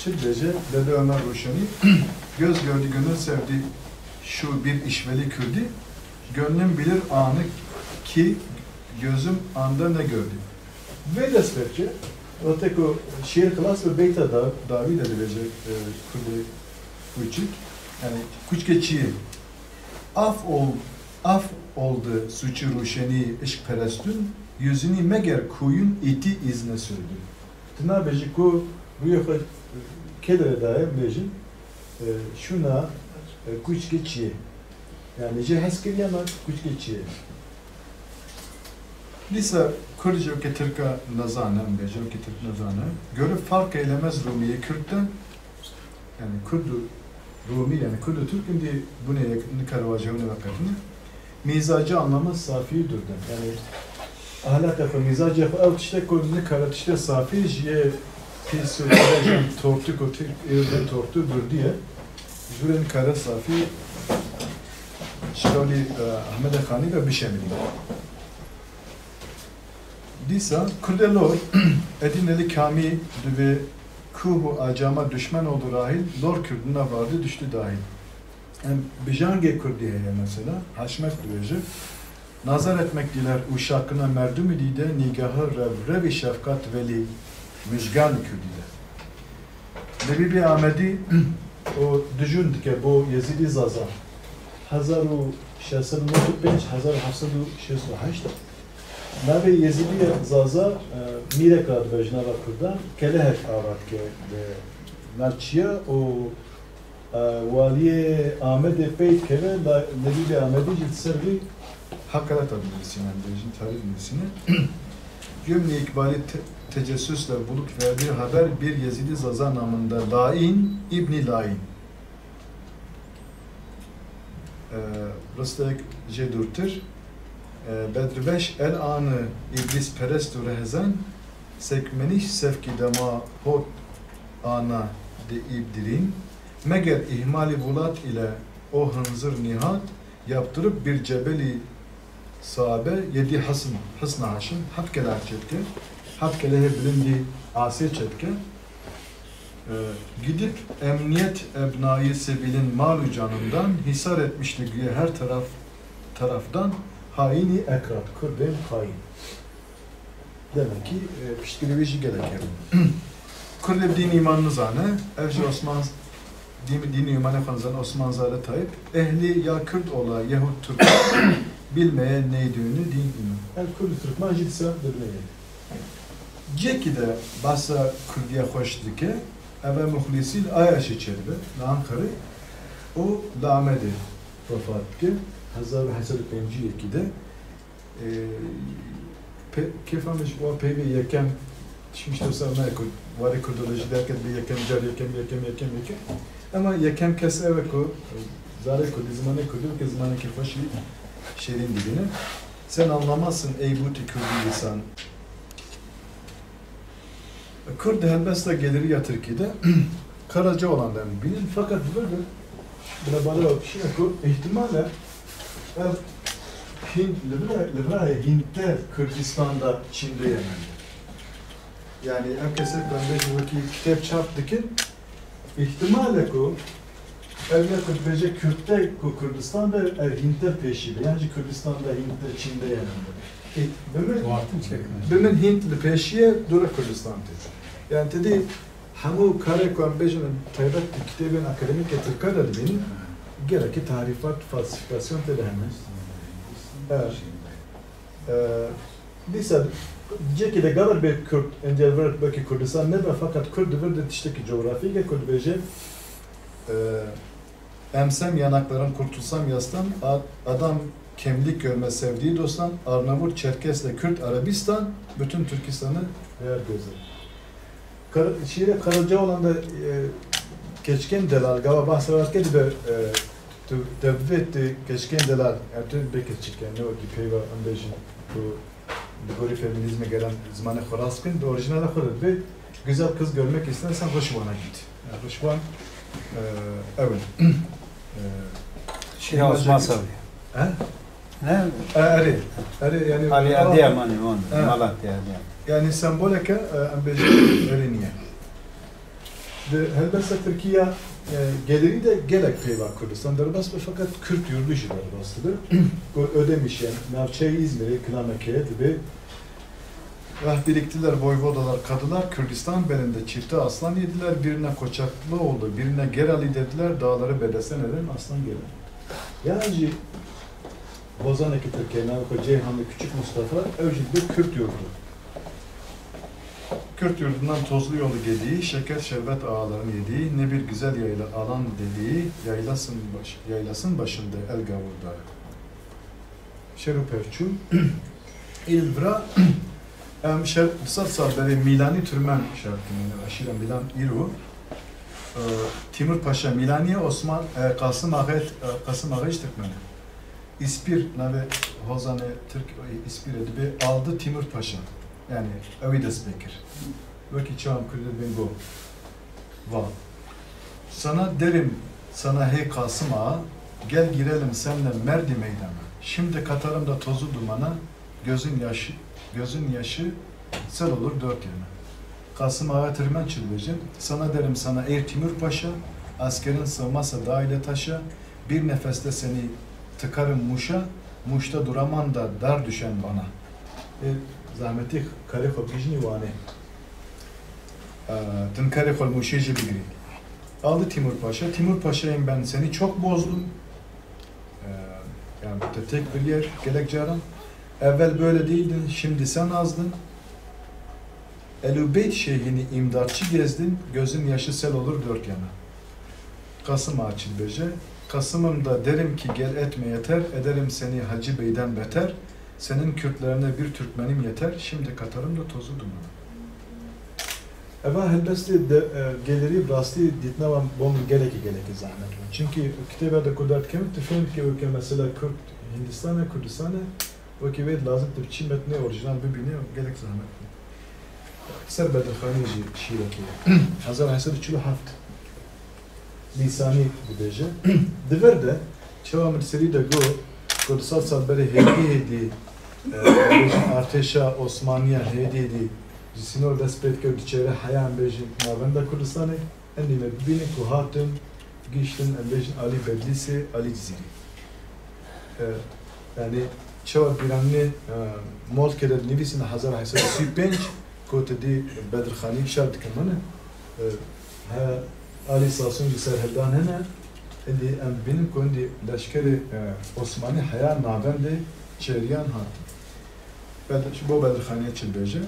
Çi dibêje? Dede Ömer Roşenî, göz gördü gönül sevdi şu bir işveli Kürdü, gönlüm bilir anı ki gözüm anda ne gördü. Vê destpêkê, wextê ku şêr xilas bi beyta da-, dawî de dibêje, e, Kurdê kûçik, yani kûçikê çiyê. Af ol-, af oldu suçu ruşeni işkperestün, yüzünü meger kuyun iti izne sürdü. Tu nabêjî ku rûyê xwe, e, kê derê daye, bêjin, e, şûna, e, kûçikê çiyê. Yani jê hez kiriye me kûçikê çiyê. Dîsa Kurd ji wekî Tirka nezane, em bêjin wekî Tirk nezane. Görüp fark eylemez Rumiyê Kürt'ten. Yani Kurd û Rumî, yani Kurd û Tirk hindî bûnê yek nikare wajewne veqetine. Mizacı anlamı safiyi dürden. Yani ahlaka xwe, mizacê xwe ew tiştek ku nikare tiştê safî ji yê pîs û tortû ku Tirk ê tortû durdî ye. Ji dûrê nikare safî ji qewlî, e, Ehmedê Xanî ve bişemilî. Dîsa Kurdê lor, Edîneli Kamî dibê kuh û acama düşmen oldu rahil, lor Kürdüne vardı düştü dahil. Em bijangê Kurdî heye mesela, Haşmet dibêje, nazar etmek diler uşakına merdumi dide, nîgahı rev revi şefkat veli müjgan Kürdî de. Nebîbê Amedî û dijûn dike bo Yezîdî Zaza. Hezar û şeş sed û nod û pênc, hezar û heft sed û şêst û heşt. Navê Yezîdî Zaza, e, mîrek radibe ji nava Kurdan, kelehek ava dike li nav çiya û, e, waliyê Amedê pey dikeve, la Nebîbê Amedî jî li ser vî heqareta dinivîsîne, em bêjin, tarî dinivîsîne. Gümrük ikbali te-, tecessüsle bulup verdiği haber bir Yezidi Zaza namında lain, İbni Lain. E, Rıstek jê dûrtir. E, Bedrîveş el anı iblis perest û rehzen, sekmeniş sevki dema hot ana de ibdirin, meger ihmali vulat ile o hınzır nihat, yaptırıp bir cebeli sabe yedi hasın, hısna haşin, heft kele çetke, heft kele he bilindi asê çetke. Ee, gidip emniyet ebnayı sebilin malu canından hisar etmişti güya her taraf, taraftan haini ekrat, Kurdên hain. Demek ki, e, piştgirî wî jî gelek hebû. Kurd ê dîn îman nizane, ev jî Osman, dîn, dîn îmanê xwe nizane, Osman Zare Tayyip, ehli ya Kürt ola yahut Türk bilmeye ne düğünü din iman. Ev Kurd û Türkmen jî disa birbirine gelin. Cekî de bahsa Kurdiya xweş dike, ev e Muxlîsî li Ayaşê çêdibe, li Ankarê, û li Amedê wefat dike, hezar û heft sed û pêncî û yekî de. Ee, pe-, kêfa min ji bo peyvê yekem, çimîşte ser nayê ku warê kurdolojî derket bi yekem car, yekem, yekem, yekem, yekem. Ema yekem kes ew e ku zarê kurdî, zimanê kurdî weke zimanekî xweş û şêrîn dibîne. Sen anlamazsın ey bûtî kurdî lisan. Kurd di helbesta gelirî ya Tirkî de Karacaoğlan de em bînin, fakat li vir de binebare ew kişî ne ku îhtimal e ev hîn li vir, li vir hîntir Kurdistan de çînde ye mende. Yani ev kesek ku em bêjin wekî kitêb çap dikin, îhtimal e ku ev ya ku dibêje Kürte ku Kurdistan de ev hîntir pêşî be, yan jî Kurdistan de hîntir çînde ye mende. Ê, bi min, Wartin çekme. Bi min hînt li pêşî ye, dûre Kurdistan tê. Yani tu dî hemû karê ku em bêjin taybet di kitêbên akademîkê Tirkan de dibînin, gelekî tahrîfat, falsîfikasyon tê de hene. Evet. Ee, dîsa cihekî de gaver bê Kurd, encel vir belkî Kurdistan nebe, fakat Kurd di vir de tiştekî coğrafîk e, Kurd dibêje, ee, emsem yanaklarım, kurtulsam yastan, a-, adam kemlik görmez sevdiği dosttan, Arnavut, Çerkesle Kürt, Arabistan, bütün Türkistan'ı değer gözler. Kar-, şiîrê Karacaoğlan de, e, keçikên delal, gava behsa wê dike dibe, e, tu, tu divê tu keçikên delal, yani tu bê keçik, yani ne wekî peyva em bêjin, tu li gorî feminîzmê gelen zimanê xwe rast bikin, di orîjinala xwe de dibe, güzel kız görmek istersen Rişwan'a git. Yani Rişwan, e, ew in. E, Şiîra Osman Sabri. He? Ne? E, erê. Erê, yani Alî Adıyaman'ı, onu. He. Malatya Adıyaman. Yani semboleke, e, em bêjin erê niye. Di helbesta Tirkiya, e, gelirî de gelek peyva Kurdistan derbas be, fakat Kürt yurdu jî derbas dibe. Ku Ödemiş'e, navçeyê Îzmîrê, Kilamekeye dibe. Rah biriktiler, voyvodalar, kadılar, Kürdistan belinde çifte aslan yediler, birine Koçaklıoğlu, birine Gerali dediler, dağları bedesten eden aslan gelir. Yan jî hozanekî Tirkiyê, navê xwe Ceyhanlı Küçük Mustafa, ew jî dibe Kürt yurdu. Kürt yurdundan tozlu yolu gediği, şeker şerbet ağaların yediği, ne bir güzel yayla alan dediği, yaylasın baş-, yaylasın başında El Gavur Dağı. Şer û perçûn. Îl vira, em şer, sed sal berê Mîlanî Tirkmen şer dikin, yani aşîra Mîlan îro, e, Timur Paşa Mîlanî ye, Osman, e, Qasim Axa, e, Qasim Axa jî Tirkmen e. Îspîr, navê hozanê Tirk, e, Îspîrê dibe aldı Timur Paşa. Yani ew ê dest pê kir. Wekî çawa em Kurdî dibên go. Va. Sana derim, sana hey Kasım Ağa, gel girelim senle merdi meydana. Şimdi katarım da tozu dumana, gözün yaşı, gözün yaşı sel olur dört yana. Kasım Ağa Tirkmen çi dibêje. Sana derim sana ey Timur Paşa, askerin sığmazsa dağ ile taşa, bir nefeste seni tıkarım Muş'a, Muş'ta duramam da dar düşen bana. E, zahmetî karê xwe bigihîjînî Wanê. E, tu nikarî xwe li Mûşê jî bigirî. Aldı Timur Paşa. Timur Paşa'yım, ben seni çok bozdum. Ee, yani burada tek bir yer, gelek caran. Evvel böyle değildin, şimdi sen azdın. Elubeyt şeyhini imdatçı gezdin, gözün yaşı sel olur dört yana. Kasım Ağa çi dibêje. Kasım'ım da derim ki gel etme yeter, ederim seni Hacı Bey'den beter. Senin Kürtlerine bir Türkmenim yeter, şimdi katarım da tozu dumana. Eva helbestê de, e, gelêrî bi rastî dîtina wan bo min gelekî, gelekî zehmet bû. Çimkî kitêba de ku derdikevin, tu fêm dikevî ke mesela Kurd Hindistan e, Kurdistan e, wekî wê lazim tu bi çî metnê orîjinal bibînî, gelek zehmet bû. Ser Bedirxanî jî şîrekê ye. Hezar heşt sed û çil û heft. Lîsanî dibêje. Di vir de, çawa min serî de got, ku du sed sal berê hêdî hêdî, e, bêjin artêşa Osmaniya hêdî hêdî ji sînor dest pê dike û diçêre heya, em bêjin, navenda Kurdistanê, endî me bibînin ku hatin, gihiştin, em bêjin, alî Bedlîsê, alî Cizîrê. E, yani, çawa bîranînê, e, Molkê de dinivîsin hezar heşt sed û sî û pênc, ku tu dî Bedirxanî şer dikin, ne? E, he, alî Sasûn jî serhildan hene, endî em dibînin ku endî leşkerê, e, Osmanî heya navendê çêriyan hatin. Bed-, ji bo Bedirxaniyê çi dibêje?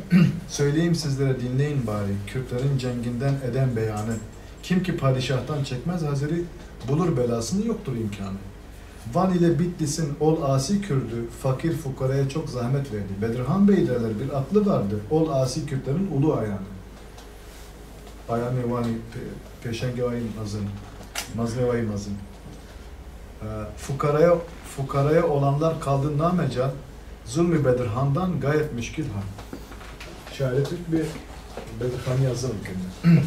Söyleyeyim sizlere, dinleyin bari, Kürtlerin cenginden eden beyanı. Kim ki padişahtan çekmez haziri, bulur belasını, yoktur imkanı. Van ile Bitlis'in ol asi Kürdü, fakir fukaraya çok zahmet verdi. Bedirhan Bey derler, bir atlı vardı, ol asi Kürtlerin ulu ayanı. Ayanê wan ê pê-, pêşengê wan ê mezin, mezinê wan ê mezin. E, fukaraya, fukaraya olanlar kaldı namecal, zulmü Bedirhan'dan gayet müşkil hal. Şairê Türk bi Bedirxaniya zilm kirine.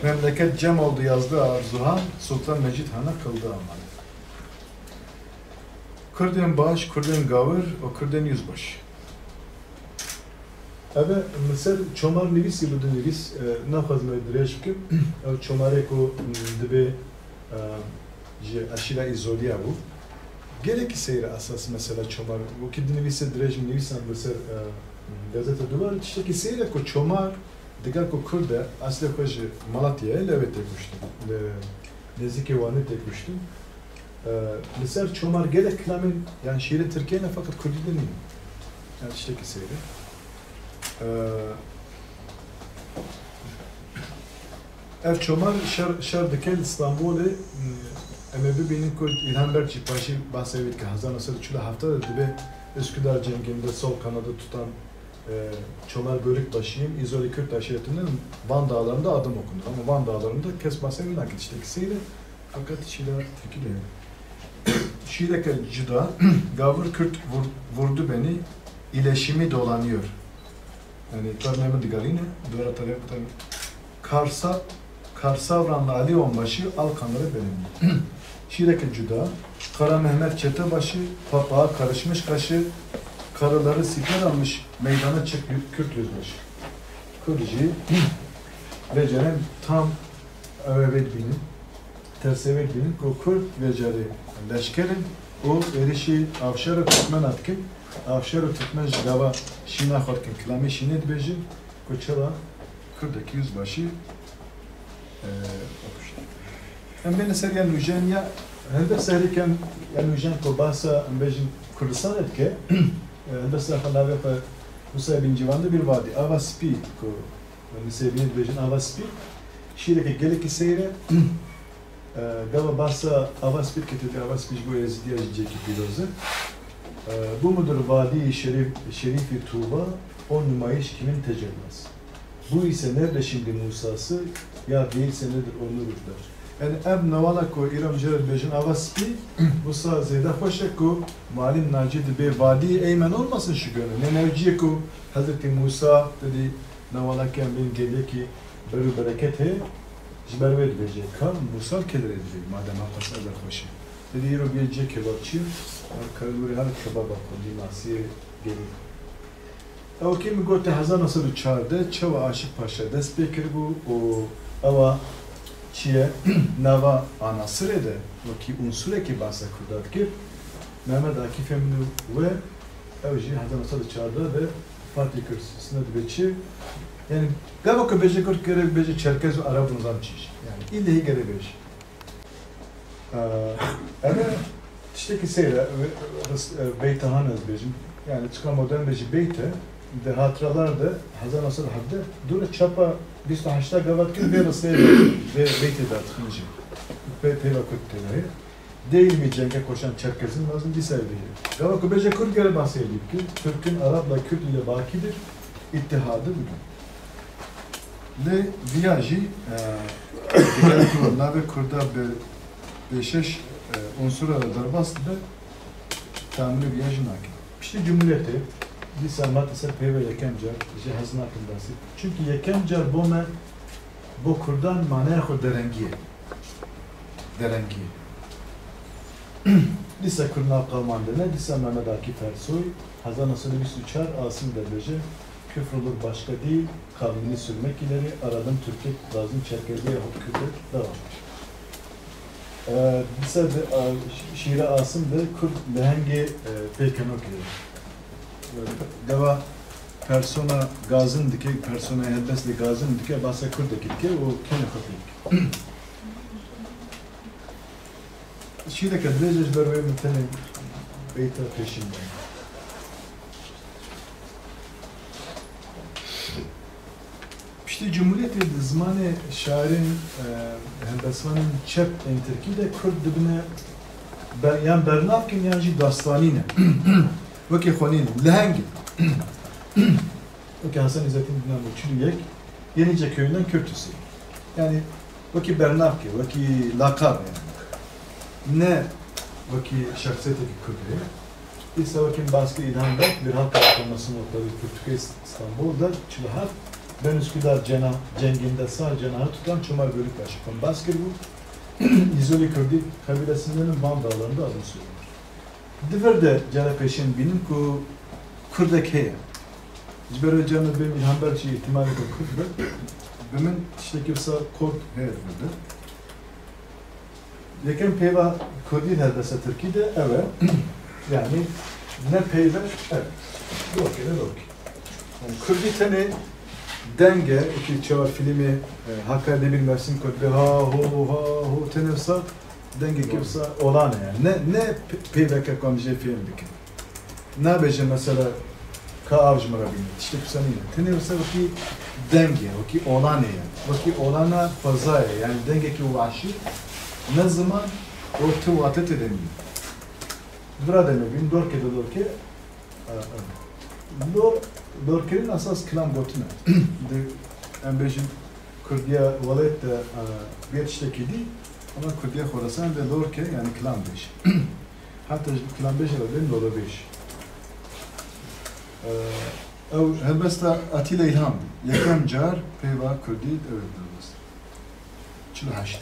Memleket cem oldu yazdı Arzuhan, Sultan Mecit Han'a kıldı aman. Kurdên baş, Kurdên gawir û Kurdên yüzbaş. Eve, min ser Çomar nivîsî bû, di nivîs, e, naxwazim ew dirêj bikim. Ew Çomarê ku, m, dibê, e, ji eşîra Îzoliya bû. Gelekî seyr e esas mesela Çomar. Wekî di nivîsê dirêj min nivîsan bi ser, e, gazete Duvar, tiştekî seyr e ku Çomar, diga ku Kurd e, eslê xwe ji Malatyayê, lê wê tê kuştin. Li nêzîkê Wanê tê kuştin. E, li ser Çomar gelek kilamên, yani şiirê Tirkiyê ne, feqet Kurdî de nîne. Yani tiştekî seyr e. E, ev Çomar şer, şer dike li Stenbolê, e, em ê bibînin ku İlhan Berk jî paşî behsê wî dike. Hezar neh sed û çil û heft de dibê Üsküdar cenginde sol kanadı tutan, e, Çomar Bölükbaşı'yım, İzoli Kürt aşiretinin Van dağlarında adım okunur. Ama Van dağlarında kes behsê wî nake, tiştekî seyr e. Fakat şiira Tirkî de. Şiireke cuda, Gavur Kürt vur-, vurdu beni, ileşimi dolanıyor. Yani tornê min digalîne, dora tarê kutan Karsa, Karsavranlı Ali Onbaşı al kanları benim. Şiireke cuda, Kara Mehmet Çetebaşı, papağa karışmış kaşı, karıları siper almış, meydana çık yü-, Kürt yüzbaşı. Kurd jî beceren tam ew ê vê dibînin, tersê vê dibînin ku Kurd vê carê leşker in û êrişî Avşar û Tirkmena dikin. Avşar û Tirkmen ji gava şîna xwe dikin. Kilamê şînê dibêjin ku çira Kurdekî yüzbaşî, e, Em bên ser ya nûjen ya, helbet serîken ya nûjen ku bahsa, em bêjin, Kurdistanê dike, e, helbet ser xwe navê xwe Musayê Bîncîvan de bir vadî, Ava Spî, ku Nisêbînê dibêjin Ava Spî, şîreke gelekî seyr e. E, gava bahsa Ava Spî dike, tevî Ava Spî ji bo Êzidiya jî cihekî pîroz e. E, bu mudur vadî şerîf, şerîfî Tuğba, o numayış kimin tecellası? Bu ise nerede şimdi Musa'sı, ya değilse nedir o nurur der. Yani ev newala ku îro em jê re dibêjin Ava Spî, wisa zêde xweş e ku Muallim Naci dibê vadî Eymen olmasın şu gönül. Ne nevciyê ku Hezretî Musa, te dî newalakê em bên geliyekî ber û bereket heye, ji ber wê dibêje. Ka Musa kê derê dibê, madem ev qas ev der xweş e. Te dî îro biyê cihê kebabçiyê, ev karê li wir e, her kebaba xwe dî nasiyê gelî. Ew kê min got, te hezar neh sed û çardeh çawa Aşık Paşa dest pê kiribû û ewa çi ye, nava anasirê de wekî unsurekî behsa Kurda dikir. Mehmet Akifê min û we, ew jî hezar neh sed û çardeh de Fatih Köşkü'nde dibe çi? Yani, gava ku bêje Kurd, gerek bêje Çerkez û Ereb û nizam çi jî. Yani, îlehî gerek bêje. Ee, eve tiştekî seyr e, ve-, res-, e, beyta han ez bêjim. Yani, çika modern bêjî beyt e, di hatıralar de hezar neh sed hevdeh, dûre çapa bîst û heşta gava dikin, vê reseyê de, vê beytê de dixin jî. Pê-, peyva Kurd tê de heye. Değil mi cenge koşan Çerkez'in lazım dîsa bêje. Gava ku bêje Kurd gere bahsê dî bike, Türk'ün Arap'la Kürt ile bakidir, ittihadı budur. Lê viya jî, e, diger ku navê Kurda bi pêşeş, e, unsura re derbas dibe, tamînê viya jî nake. Piştî Cumhuriyetê, dîsa ma te ser peyva yekem car jî hez nakim basî. Çünkü yekem car bo me, bo Kurdan manaya xwe derengî ye. Derengî. Dîsa Kurd nav qewman de ne, dîsa Mehmet Akif Ersoy, hezar neh sed û bîst û çar Asim de bêje, küfür olur başka değil, kavmini sürmek ileri, aradım Türk'ü, lazım Çerkezi yahut Kürt'ü, devam. Ee, dîsa de, a, şi-, şiîra Asim de Kurd lehengê, e, pêkenokê ye. Gava persona gazin dike, persona helbestê gazin dike, bahsa Kurdekî dike û tenê xwe pê dike. Şîreke dirêj e, ji ber wê min tenê beyta pêşîn de. Piştî Cumhuriyetê di zimanê şairên, e, helbestvanên çep ên Tirkî de Kurd dibine ber-, yan bernav kin yan jî dastanî ne. Wekî xwe nîne, leheng e. Wekî Hasan Îzzetîn di navê çil û yek Yenice köyünden Kürtüsü. Yani wekî bernavke, wekî lakab yani. Ne wekî şexsiyeteke Kurd e. Îsa wekî min bas kir, İlhan Berk, bir halk araştırması notları Kürtüke İstanbul'da çil û heft, ben Üsküdar cena-, cenginde sağ cenahı tutan Çomar Bölükbaşı. Min bas kir bû, İzoli Kürdi kabilesindenim, Van dağlarında adım soyadım. Di vir de cara pêşîn bînim ku Kurdek heye. Ji ber wê carna bêm Îlhan Berk jî îhtimaleke Kurd be. Bi min tiştekî wisa kot heye di vir de. Yekem peyva Kurdî di helbesta Tirkî de ew e. Yani ne peyve ev. Lorkê ne lorkê. Yani Kurdî tenê deng e, wekî çawa fîlmê, e, Hakkari bir mevsim Kurdi, ha ho ha ho, tenê wisa dengekî wisa olan e yani. Ne, ne pe-, peyveke ku em jê fêm bikin. Nabêje mesela ka av ji min re bîne. Tiştek wisa nîne. Tenê wisa wekî deng e, wekî olan e yani. Wekî olana xwezayê yani dengekî wahşî ne ziman û ti wate tê de nîne. Vira demê bîn, lorkê de lorkê, e, e, lor, lorkirin esas kilam gotin e. Di, em bêjin Kurdiya welat de, e, bê tiştekî dî, ama Kurdiya Xorasan de lorke yani kilam bêj. Heta ji kilam bêjê re bên lolebêj. E, ew helbesta Atîla Îlhan bû. Yekem car peyva Kurdî ew ê helbest. Çil û heşt.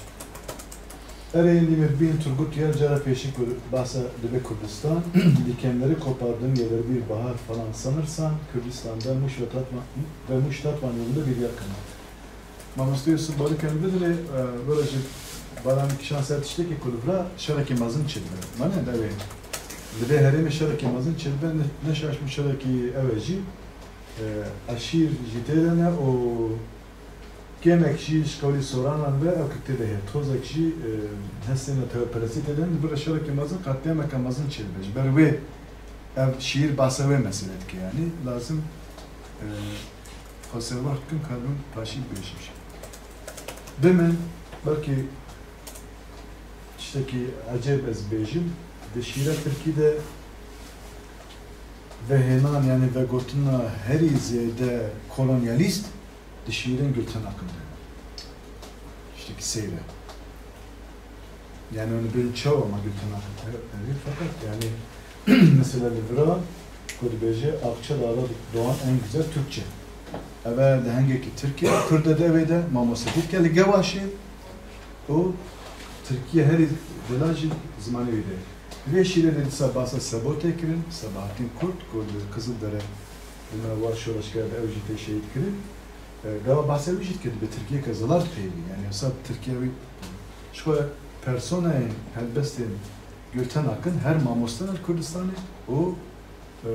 Erê, êndî me bîn Turgut Uyar cara pêşî ku bahsa dibe Kurdistan, dikenleri kopardım gelir bir bahar falan sanırsan Kürdistan'da Muş ve Tatvan, ve Muş Tatvan yolunda bir yakınlık. Mamoste Yusuf Balıken bidire, e, böyle ji baran kişan ser tiştekî ku li vira şerekî mezin çêdibe. Mane de wê. Li vê herêmê şerekî mezin çêdibe, ne, ne şaş min şerekî ew e jî, e, eşîr jî tê de ne û kêmek jî ji qewlî soranan ve ew kek tê de heye. Tozek jî, e, hestê netewperestî tê de ne. Li vir şerekî mezin, qetlîameke mezin çêdibe. Ji ber wê ev şîîr bahsa wê meselê dike. Yanî lazim, e, xwe serwext bikim, karibim paşî bibêjim jî. Bi min, belkî tiştekî ecêb ez bêjim, di şîîra tirkî de vehênan, yanî vegotina herî zêde kolonyalîst di şîîrên Gulten Akın de. Tiştekî seyr e. Yani onu bêjin çawa ma Gulten Akın te-, tevî, fakat yani mesela li vira ku dibêje Akçadağ'da doğan en güzel Türkçe. Ev e lehengekî Tirk e, Kurd e, di ew ê de mamostetî dike li Gewaşê û Tirkiye herî bila jî zimanê wî de. Vê şîrê de dîsa bahsa Sebo tê kirin, Sebahattin Kurt ku li Qizildere di nava şoreşger de ew jî tê şehîd kirin. E, gava bahsa wî jî dike, dibe Tirkiyeke zelal peyvî. Yani hesab Tirkiye wî. Ji xwe personayên helbestên Gulten Akın her mamoste ne li Kurdistanê û, e,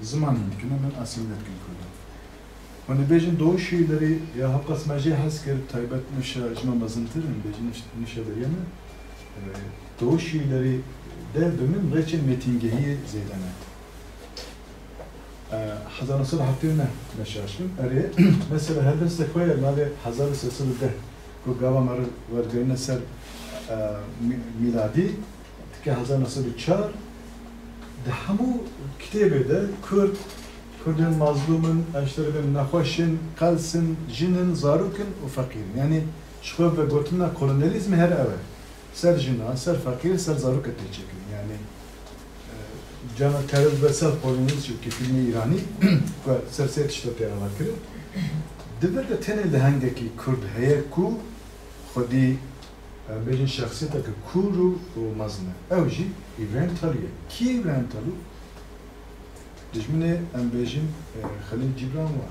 ziman hîn dikin, em asîmîle dikin Kurdan. Hûn dibêjin Doğu şiirleri ya hewqas me jê hez kir, taybet nifşa ji me mezintir in, bêjin nifş-, nifşa beriya me. E, Doğu şiirleri de bi min rêçên mêtingehiyê zêde ne. E, hezar neh sed heftê û neh me şaş bin. Erê, mesela helbestek xwe ye navê hezar û sê sed û deh ku gava me re wergerîne ser, e, mî-, mîladî, dike hezar neh sed û çar, di hemû kitêbê de Kurd, Kurdên mazlûm in, ez ji te re bêm, nexweş in, qels in, jin in, zarok in û feqîr in. Yanî ji xwe vegotina kolonyalîzmê her ew e. Ser jina, ser feqîr, ser zarok e tê çêkirin. Yanî, e, cana Karel Vesel, kolonyalîst, çimkî fîlmê îranî ku ser sê tişta tê ava kirin. Di vir de tenê lehengekî Kurd heye ku xwedî, em bêjin, şexsiyeteke kûr û, û mezin e. Ew jî Îbrahîm Talû ye. Kî ye Îbrahîm Talû? Dijminê, em bêjin, e, Xelîl Cîbran wa.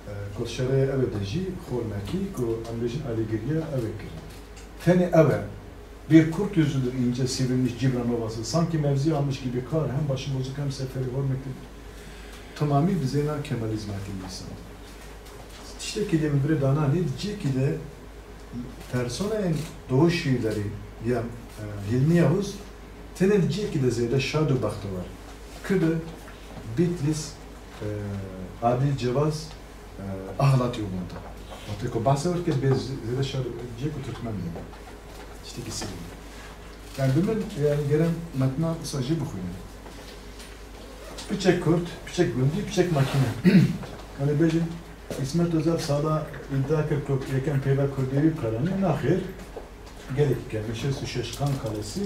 E, ku di şerê ew ê de jî xormekî ku, em bêjin, alîgiriya ew ê kirin. Tenê ew e. Bir kurt yüzlüdür ince sivrilmiş Cibran ovası. Sanki mevzi almış gibi kar hem başıbozuk hem seferi hormekli. Tamamî bi zêna Kemalizmatî nivîsand. Tiştekî dê min virê dananî, di cihekî de personayên Doğu şiirleri ya, e, Hilmi Yavuz tenê di cihekî de zêde şad û bextewar. Kide Bitlis, e, Adil Cevaz, e, Ahlat yolunda. Wextê ku behsa wê dike bê zêde şad û cihek û Tirkmen bîne. Tiştekî sirî. Yani bi min, yani gelen metna wisa jî bixwînin. Piçek Kurd, piçek gundî, piçek makîne. Em ê bêjin, Îsmet Özel sala îdia kir ku yekem peyva Kurdî wî karanî, naxêr, gelekî kevin, şêst û şeş Kan Kalesi,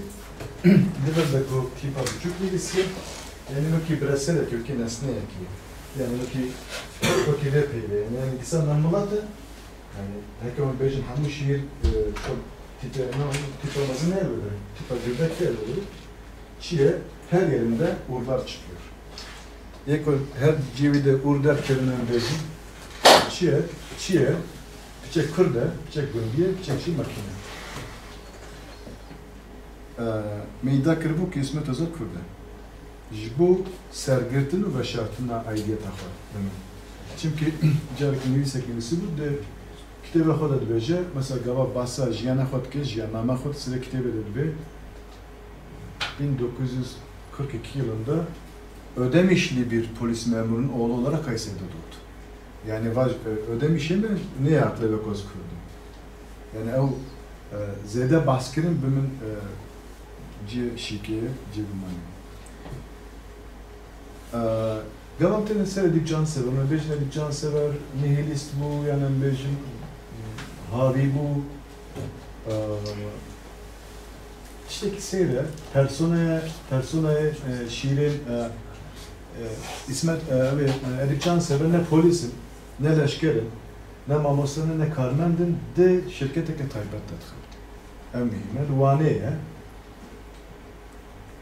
di vir de ku tîpa biçûk nivîsiye, yani wekî bireselekî, wekî nesneyekî, yani wekî, wekî vê peyvê, yani, yani dîsa navmilat e, yani heke em bêjin hemû şiir, e, çok tîpe, ne, tîpa mezin neyê li vir, tîpa girdek tê li vir. Çi ye? Her yerinde urlar çıkıyor. Yê ku her cihê wî de ûr derkevin em bêjin. Çi ye? Çi ye? Piçek Kurd e, piçek gundî ye, piçek jî makîne. Ee, me îdia kiribû ku Îsmet Özel Kurd e. Ji bo sergirtin û veşartina aidiyeta xwe bi min. Çimkî carek nivîsek nivîsîbû, di kitêba xwe de dibêje, mesela gava behsa jiyana xwe dike, jiyanname xwe di sirê kitêbê de dibê. Bin dokuz yüz kırk iki yılında Ödemişli bir polis memurunun oğlu olarak Kayseri'de doğdu. Yani vaj, e, Ödemişli mi? Ne akle ve koz kurdu. Yani ew, e, zêde behs kirin bi min, e, cê şîkê, cê bimanê. E, Gava em tên ser Edîp Cansever, me bêjin Edîp Cansever nihilîst bû, yan em bêjin havî bû. Eee, tiştekî seyr e, personaya, personayê, e, şîrên, e, e, Îsmet, e, ew ê, e, Edîp Cansever ne polîs in, ne leşker in, ne mamoste ne, ne karmend in, di şirketeke taybet de dixin. Ev muhîm e, li Wanê ye.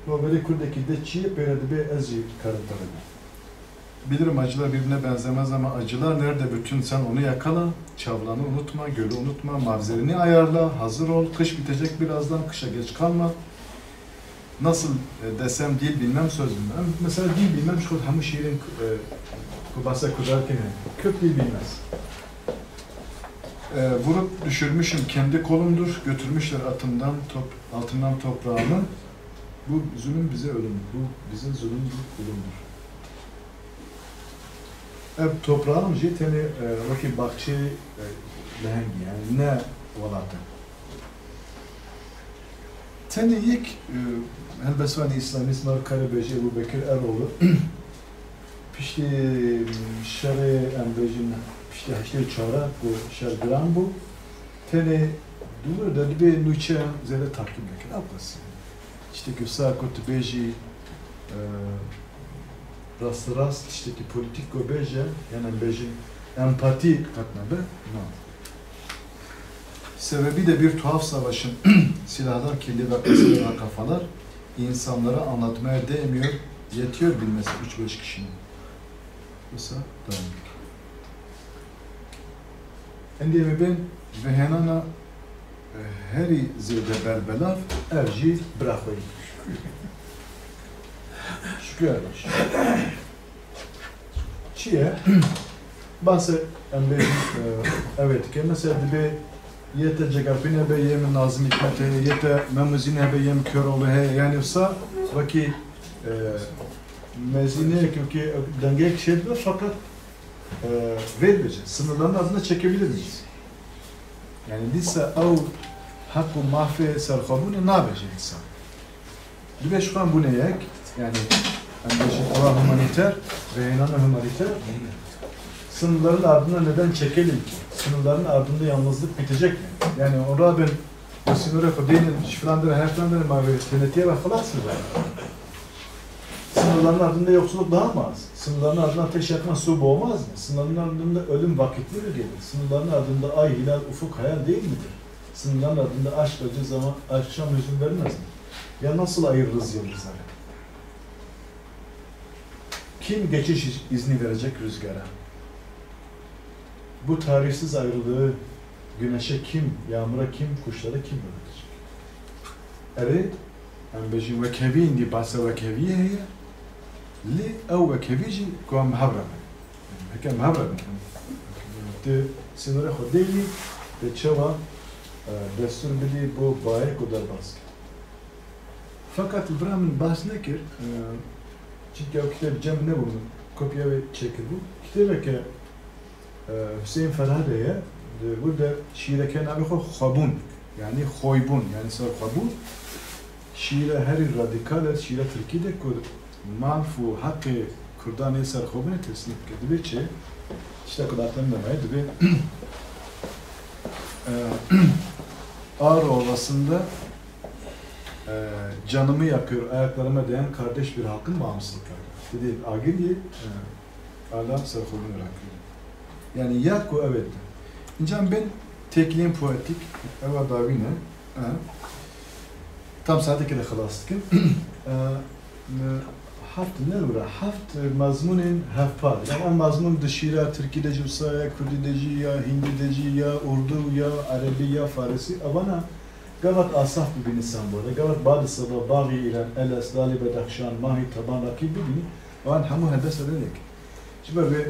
Goverê Kurdekî de çi ye, pê re dibê ez jî karim te re bî. Bilirim acılar birbirine benzemez ama acılar nerede bütün sen onu yakala, Çavlan'ı unutma, gölü unutma, mavzerini ayarla, hazır ol, kış bitecek birazdan, kışa geç kalma. Nasıl, e, desem dil bilmem söz bilmem. Mesela dil bilmem şu hemû şiirên, e, ku behsa Kurd dikine. Kürt dil bilmez. E, vurup düşürmüşüm kendi kolumdur, götürmüşler atımdan top-, altından toprağımı. Bu zulüm bize ölüm, bu bize zulüm, bu ölümdür. Ev toprağım jî tenê, e, wekî baxçeyê, e, lehengî, yani ne welat e. Tenê yek, e, helbestvanê îslamîst me kare bêje Ebu Bekir Eroğlu, piştî şerê, em bêjin, piştî heştê û çar ku şer giran bû, tenê di wir de dibê nûçeyan zêde takîb nekin. Ew qas. Tiştekî wisa ku tu bêjî, e, rasterast, tiştekî polîtîk ku bêje, yan em bêjin empatî qet nebe, na. Sebebi de bir tuhaf savaşın silahlar, kirli ve kasalarla kafalar insanlara anlatmaya değmiyor, yetiyor bilmesi üç beş kişinin. Wisa devam. Endî em ê bên vêhenana, e, herî zêde berbelav, ev jî bira xwe yî. Şükrü Erbaş. Çi ye? Basê em bêjin, e, ew ê dike. Mesela dibê yê te Cegapîn hebe, yê min Nazim Hikmet heye, yê te Mem Uzîn hebe, yê min Köroğlu heye. Yani wisa wekî, e, mezîneyek, wekî dengeyek şey dibe, fakat, e, vê dibêje, sınırların ardında çekebilir miyiz? Yani dîsa ew heq û mafê serxwebûnê nabêje însan. Dibe ji xwe em bûne yek, yani em bêjin ewa humanîter, rêhênana humanîter, sınırların ardında neden çekelim ki? Sınırların ardında yalnızlık bitecek mi? Yani hûn rabin, o sînorê xwe deynin, ji filan derê, her filan derê ma vê tenetiye ve xelas mı? Sınırların ardında yoksulluk daha mı az? Sınırların ardında ateş yakma, su boğmaz mı? Sınırların ardında ölüm vakitli mi gelir? Sınırların ardında ay, hilal, ufuk hayal değil midir? Sınırların ardında aşk acı zaman, akşam hüzün vermez mi? Ya nasıl ayırırız yıldızları? Kim geçiş iz-, izni verecek rüzgara? Bu tarihsiz ayrılığı güneşe kim, yağmura kim, kuşlara kim öğretecek? Erê, em bêjin wekhevî, hindî bahsa wekheviyê heye, lê ew wekhevî jî ku em hev re bin. Heke em hev re bin, em, tu sînorê xwe deyî, te çawa, e, destûr bidî bo bayek û derbas kir. Fakat bira min behs nekir, e, çunke ew kitêb cem nebû, min kopya wê çêkiribû. Kitêbeke, e, Hüseyin Ferhadê ye, di wir de şîreke navê xwe Xwebûn, yani xoybûn, yani ser xwebûn. Şîre herî radîkal e, şîre tirkî de ku maf û heqê Kurdan ê serxwebûnê tesnîf bike. Dibê çi? Tiştek ku datin nemaye, dibê, e, Ağrı Ovası'nda, e, canımı yakıyor, ayaklarıma değen kardeş bir halkın bağımsızlıkları. Dedi, agirî, e, ala serxwebûnê rakiriye. Yani ya ku evet. Înca bên têkiliyên poetîk, ewa dawî ne. E, Tam saetekê de xilas dikim. E, heft, ne wira, heft mezmûnên hevpar. Yani ev mezmûn di şîra tirkî de jî wisa ye, kurdî de jî ya, hindî de jî ya, urdû ya, erebî ya, farisî. Evana gavat Asaf bibînî sembol e, gavat Bad Seba, Baxî Îrem, Eles, Lalî Bedexşan, Mahî Teban, Rakîb bibînî. Ewan hemû hendesa de nêk. Ji ber vê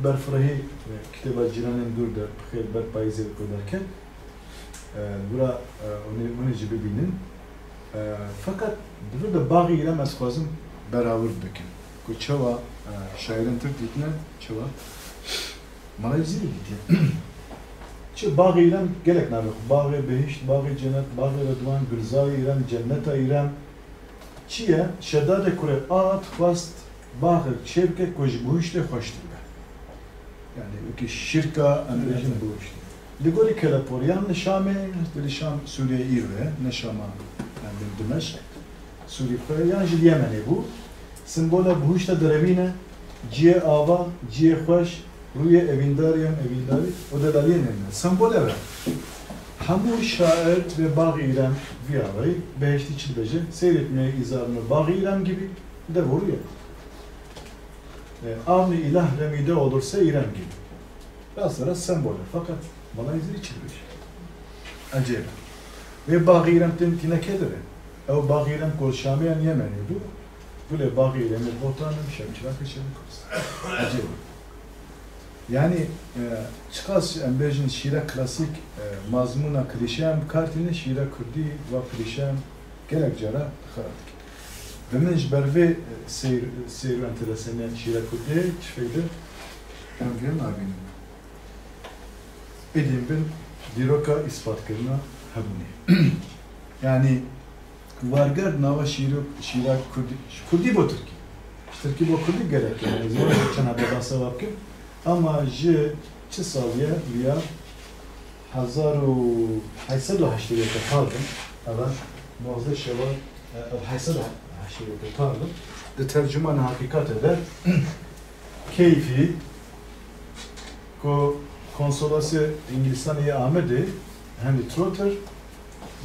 berfirehî, e, kitêba Cîranên Dûr de bi xêr ber payîzê ku derket. E, wira, e, hûn ê, hûn ê jî bibînin. E, feqet di vir de Baxî Îrem ez dixwazim berawird bikim. Ku çawa, e, şaîrên Tirk dîtine, çawa Mala Cizîrî dîtiye. Çi Baxî Îrem gelek navê xwe. Baxê Behişt, Baxê Cennet, Baxê Redwan, Gulzarê Îrem, Cenneta Îrem. Çi ye? Şedadê kurê Ad xwest baxek çêbike ku ji bihuştê xweştir be. Yani wekî şirka, em bêjin, bihuştê. Li gorî keleporiyan li Şamê, li Şam Sûriyê îro ye, ne Şama, yani Dimeşq, Sûrî xwe, yan jî li Yemenê bû. Simbola bihuşta derewîn e, ciyê ava, ciyê xweş, rûyê evîndarî yan evîndarî û delaliyê nêne. Sembol ev e. Hemû şair ve Baxî Îrem vî avayî, Behiştî çi dibêje? Seyretmeye izarını Baxî İrem gibi, de vurur ya. E, avni ilah remide olursa İrem gibi. Rast rast sembol e, fakat Mala Cizîrî çi dibêje? Ecêb e. Wê Baxî Îrem tên tîne kê de be? Ew Baxî Îrem ku Şamê yan Yemenê bû, gulê Baxî Îremê botan im, şemçirakê şevê Kurdistan. Ecêb e. Yani, e, çiqas em bêjin şîra klasîk, e, mazmûna klîşeyan bi kar tîne, şîra kurdî va klîşeyan gelek cara xera dike. Bi min ji ber vê, e, seyr, seyr û enteresaniyên şîra kurdî çi feyde? Em vê nabînin. Êdî em bin dîroka îspatkirina hebûnê. Yani, werger nava şîro-, şîra kurdî, ji kurdî bo tirkî. Ji tirkî bo kurdî gerek, yani, ez ê çend hebe behsa wa bikim. Ama ji çi sal ye, ya hezar û heşt sed û heştê yekê pardon, eve nozdeh şewa, e, ev heşt sed û heştê yekê pardon, di Tercumana Hakikate de Keyfî, ku konsolosê Îngilîstanê yê Amedê, Henry Trotter,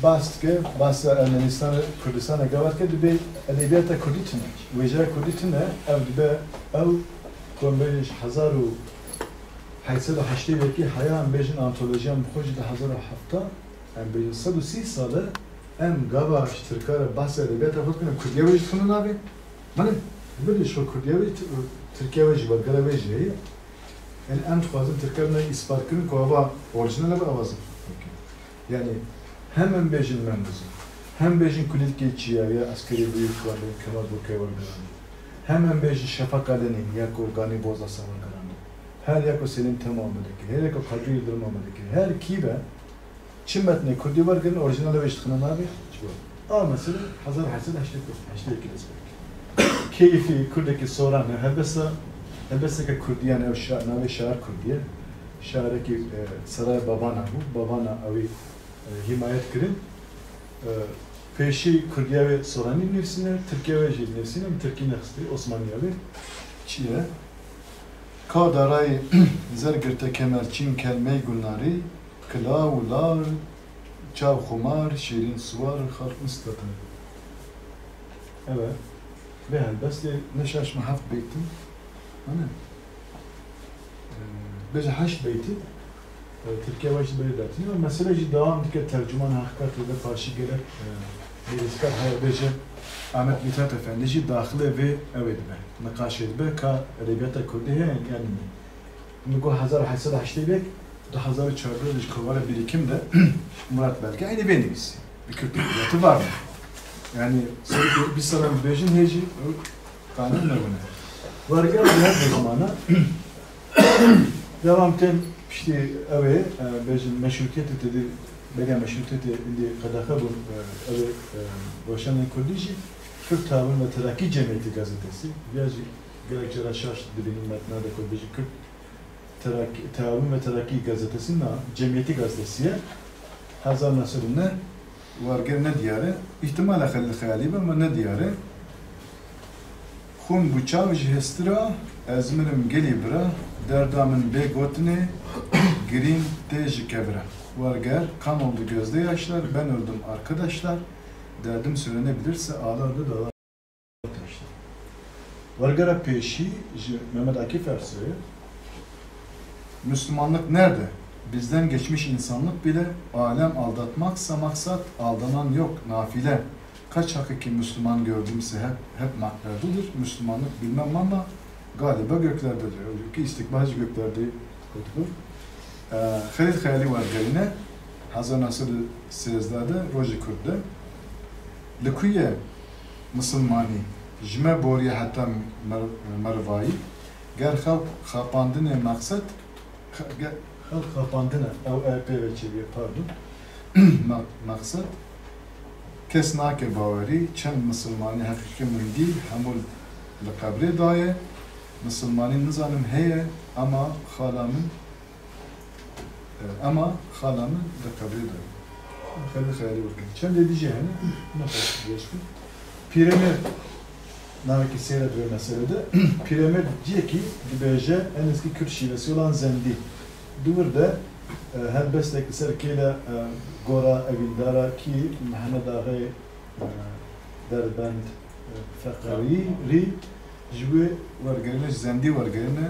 behs dike, behsa Ermenistanê, Kurdistanê gava dike, dibê edebiyata kurdî tune, wêjeya kurdî tune, ev dibe ew ku em bêjin ji hezar û heşt sed û heştê yekê heya, em bêjin antolojiyan bi xwe jî di hezar û heft, em bêjin sed û sî sal e, em gava ji tirka re behsa edebiyata xwe dikine, kurdiya wê jî tune nabê. Belê, belê, ji xwe kurdiya wê, Tirkiya wê jî, wergera wê jî heye. Yani em dixwazin tirka bine îspat kirin ku ava orijinal e, ava zaf. Yani hem em bêjin Mem Dizî, hem bêjin kulîlkê çiya ya eskerê bûyî ku em Kemal Burkay wergerandî. Hem em bêjin Şefak Alenî ya ku Ganî Bozlasa wergerandî. Her ya ku Selîm Temo amade kir, her ya ku Kadrî Yildirim amade kir. Her kî be, çi metnê kurdî wergirin, orijinal wê jî dixine navê ji bo. A mesele hezar heşt sed heştê heştê yekê dest pê dike. Keyfî kurdekî soran e, helbesta, helbesteke kurdî, yani ew şa-, navê şair kurdî ye. Şairekî, e, seraya Babana bû. Babana ewî, e, hîmayet kirin. E, pêşî kurdiya wê soranî nivîsîne, tirkiya wê jî nivîsîne, min tirkî nexistî, osmaniya wê çi ye? Ka darayê zer girte kemer çîn kelmey gulnarî, kilaw û lar, çav xumar, şîrîn siwar, xalq nistete. Eve, vê helbestê ne şaş me heft beytin. Hani? Ee, bêje heşt beytin. Ee, Tirkiye ve jî berê dertîne. Mesele jî devam dike, tercüman heqîqetê de karşı gelek, ee, nivîskar heye, bêje Ahmet Mithat Efendi jî daxilê vê ewê dibe. Niqaşê dibe ka edebiyata kurdî heye, yani ne. Min got hezar heşt sed heştê yek, du hezar û çardeh de ji kovara Birîkim de Murat Belge eynî vê nivîsî. Bi Kürt edebiyatı var mı? Yani, serê bîst salan dibêjin hê jî ew qane nebûne. Werger bi her zimana devam tên piştî ew ê, e, bêjin meşrutiyetê têdî, beriya meşrutiyetê êdî qedexe bûn, e, ew ê, e, weşanên kurdî jî Kürt Teawun ve Terakî Cemiyeti gazetesi, viya jî gelek cara şaş dibînin metna de ku bêjî Kürt Terakî, Teawun ve Terakî gazetesi na, Cemiyeti gazetesi ye. Hezar neh sed û neh, werger ne diyar e. Îhtimala Xelîl Xeyalî be, ama ne diyar e. Xûn bû çav ji hêstira, ez mirim gelî bira, derda min bê gotinê, girîn tê ji kevira. Werger, kan oldu gözde yaşlar, ben öldüm arkadaşlar, derdim söylenebilirse ağlardı dağlar. Wergera pêşî ji Mehmet Akif Ersoyê. Müslümanlık nerede? Bizden geçmiş insanlık bile, alem aldatmaksa maksat, aldanan yok, nafile. Kaç hakiki Müslüman gördümse hep, hep makberdedir. Müslümanlık bilmem ama galiba göklerdedir. Öyle ki istikbal göklerde kutlu. Ee, Xelîl Xeyalî wergerîne, hezar neh sed û sêzdeh de, Rojê Kurd de. Li ku ye misilmanî? Ji me boriye heta mer-, merivayî. Ger xelq xapandinê maqsed, xe-, ge-, xelq xapandine, ew e pê ve çêbiye, pardon. Ma-, maqsed, kes nake bawerî, çend misilmanî heqîqî min dî, hemû li qebrê daye. Misilmanî nizanim heye, ama xala min E, ema xala min di qebrê de ye. Xelîl Xeyalî wergirin. Çendê dî jî hene, nexweş geş bû. Pîremêr, navekî seyr e di vê meselê de. Pîremêr ciyekî dibêje, en eski Kürt şivesi olan Zendî. Di wir de, e, helbestek li ser kêle, e, gora evîndara kî Mihemed Axayê, e, Derbend, e, Feqerî rî ji wê wergerine, ji Zendî wergerine,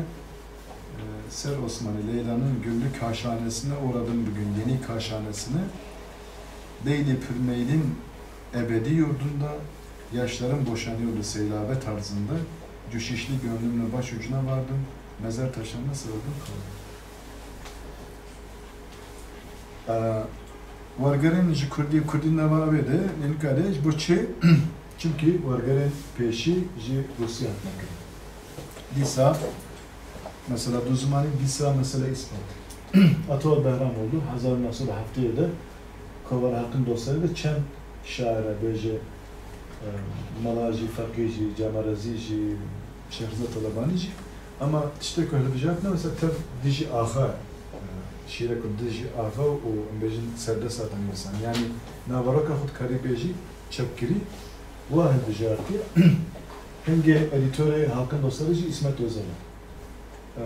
e, ser Osmanî Leyla'nın Güllü Kaşhanesi'ne uğradım bugün, Yeni Kaşhanesi'ne. Leyli Pürmeyl'in ebedi yurdunda yaşlarım boşanıyordu seylabe tarzında. Düşüşlü gönlümle baş ucuna vardım, mezar taşlarına sarıldım kaldım. E, wergerên ji kurdî, kurdî nava wê de, nênika de ji bo çi? Çimkî wergerên pêşî ji Rûsya hatine kirin. Dîsa, mesela, du zimanî dîsa mesele îspat. Atol Behramoğlu, hezar neh sed û heftê de Kovara Hakkın Dostları de çend şaire bêje, e, Mala jî, Feqî jî, Cemal Rezî jî, Şehrizad Talebanî jî. Ama tiştek ku hilbijartine, mesela tev dijî axa, e, şîre ku dijî axa û em bêjin serdest hate nivîsan. Yanî naveroka xwe dikarî bêjî çepkirî, wa hilbijartiye. Hingê edîtorê Halkın Dostları jî Îsmet Özel e. E,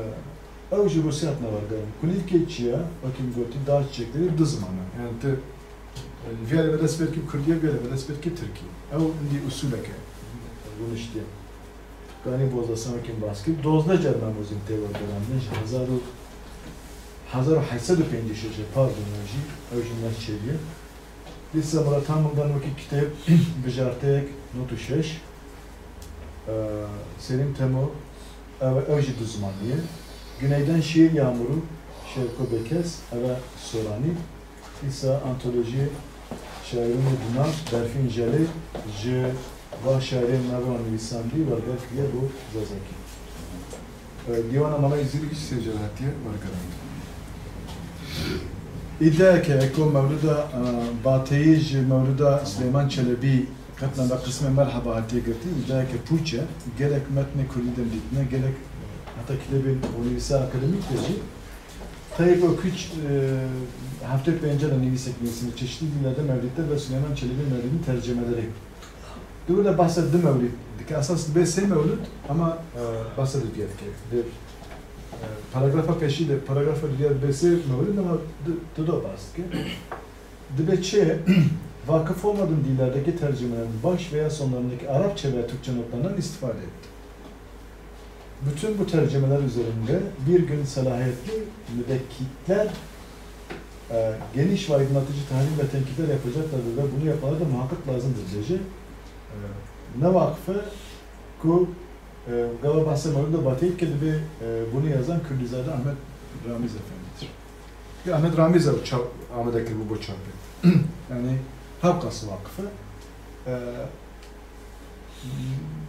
Ew ji Rûsya hatine wergerin. Kulîlkê çiya, wekî min gotî, Dağ Çiçekleri du ziman e. Yani ti, e, viyarê ve dest pê dikî Kurdî ye, viyarê ve dest pê dikî Tirkî. Ew hindî usuleke rûniştiye. Ganî Bozlasa wekî min bas kir. Dozdeh car namozin tê wergerandin ji hezar û, hezar û heşt sed û pêncî û şeş e, pardon, ew jî, ew jî ne çêbûye. Dîsa Murat Hamindan wekî kitêb, bijarteyek nod û şeş. Ee, Selim Temo, ew, ew jî du zimanî ye. Güneyden Şiir Yağmuru, Şevko Bekes, eve Soranî, îsa antolojiyê şaîrûnê di nav Berfîn Jelê ji va şaîrên navê wan nivîsandî werger kiriye bo Zazakî. E, Dîwana Mala Îzîrî jî sê car hatiye wergerandin. Îdeayeke ku mewlida, e, Bateyî ji mewlida Silêman Çelebî Qetna be qismê Merheba hatiye girtin, îdeayeke pûç e. Gelek metnê kurdî de dîtine, gelek heta kitêbên û nivîsa akademîk de jî. Tayê ku kûç, e, heftê pênce de nivîsek nivîsîne, çeşitî dîlerde mevlîdde ve Silêman Çelebî mevlîdî tercîmedarê. Di wir de behsa du mewlîd dike. Esas dibe sê mewlid, ama, e, behsa du diya dike. Di, e, paragrafa pêşî de, paragrafa duya dibe sê mewlid, ama du, du do behs dike. Dibe çi? Vakıf olmadığım dillerdeki tercümelerin baş veya sonlarındaki Arapça veya Türkçe notlarından istifade etti. Bütün bu tercümeler üzerinde bir gün selahiyetli müdekkikler, e, geniş ve aydınlatıcı tahlil ve tenkitler yapacaklardır ve bunu yapmaları da muhakkak lazımdır diyece. E, ne vakfı ku, e, gava bahse mewlûda Bateyî dike, dibe, e, bunu yazan Kurdîzade Ahmet Ramiz Efendidir. Ya Ahmet Ramiz ew çap, amade kiribû bo çapê. Yani hewqas waqif e. E,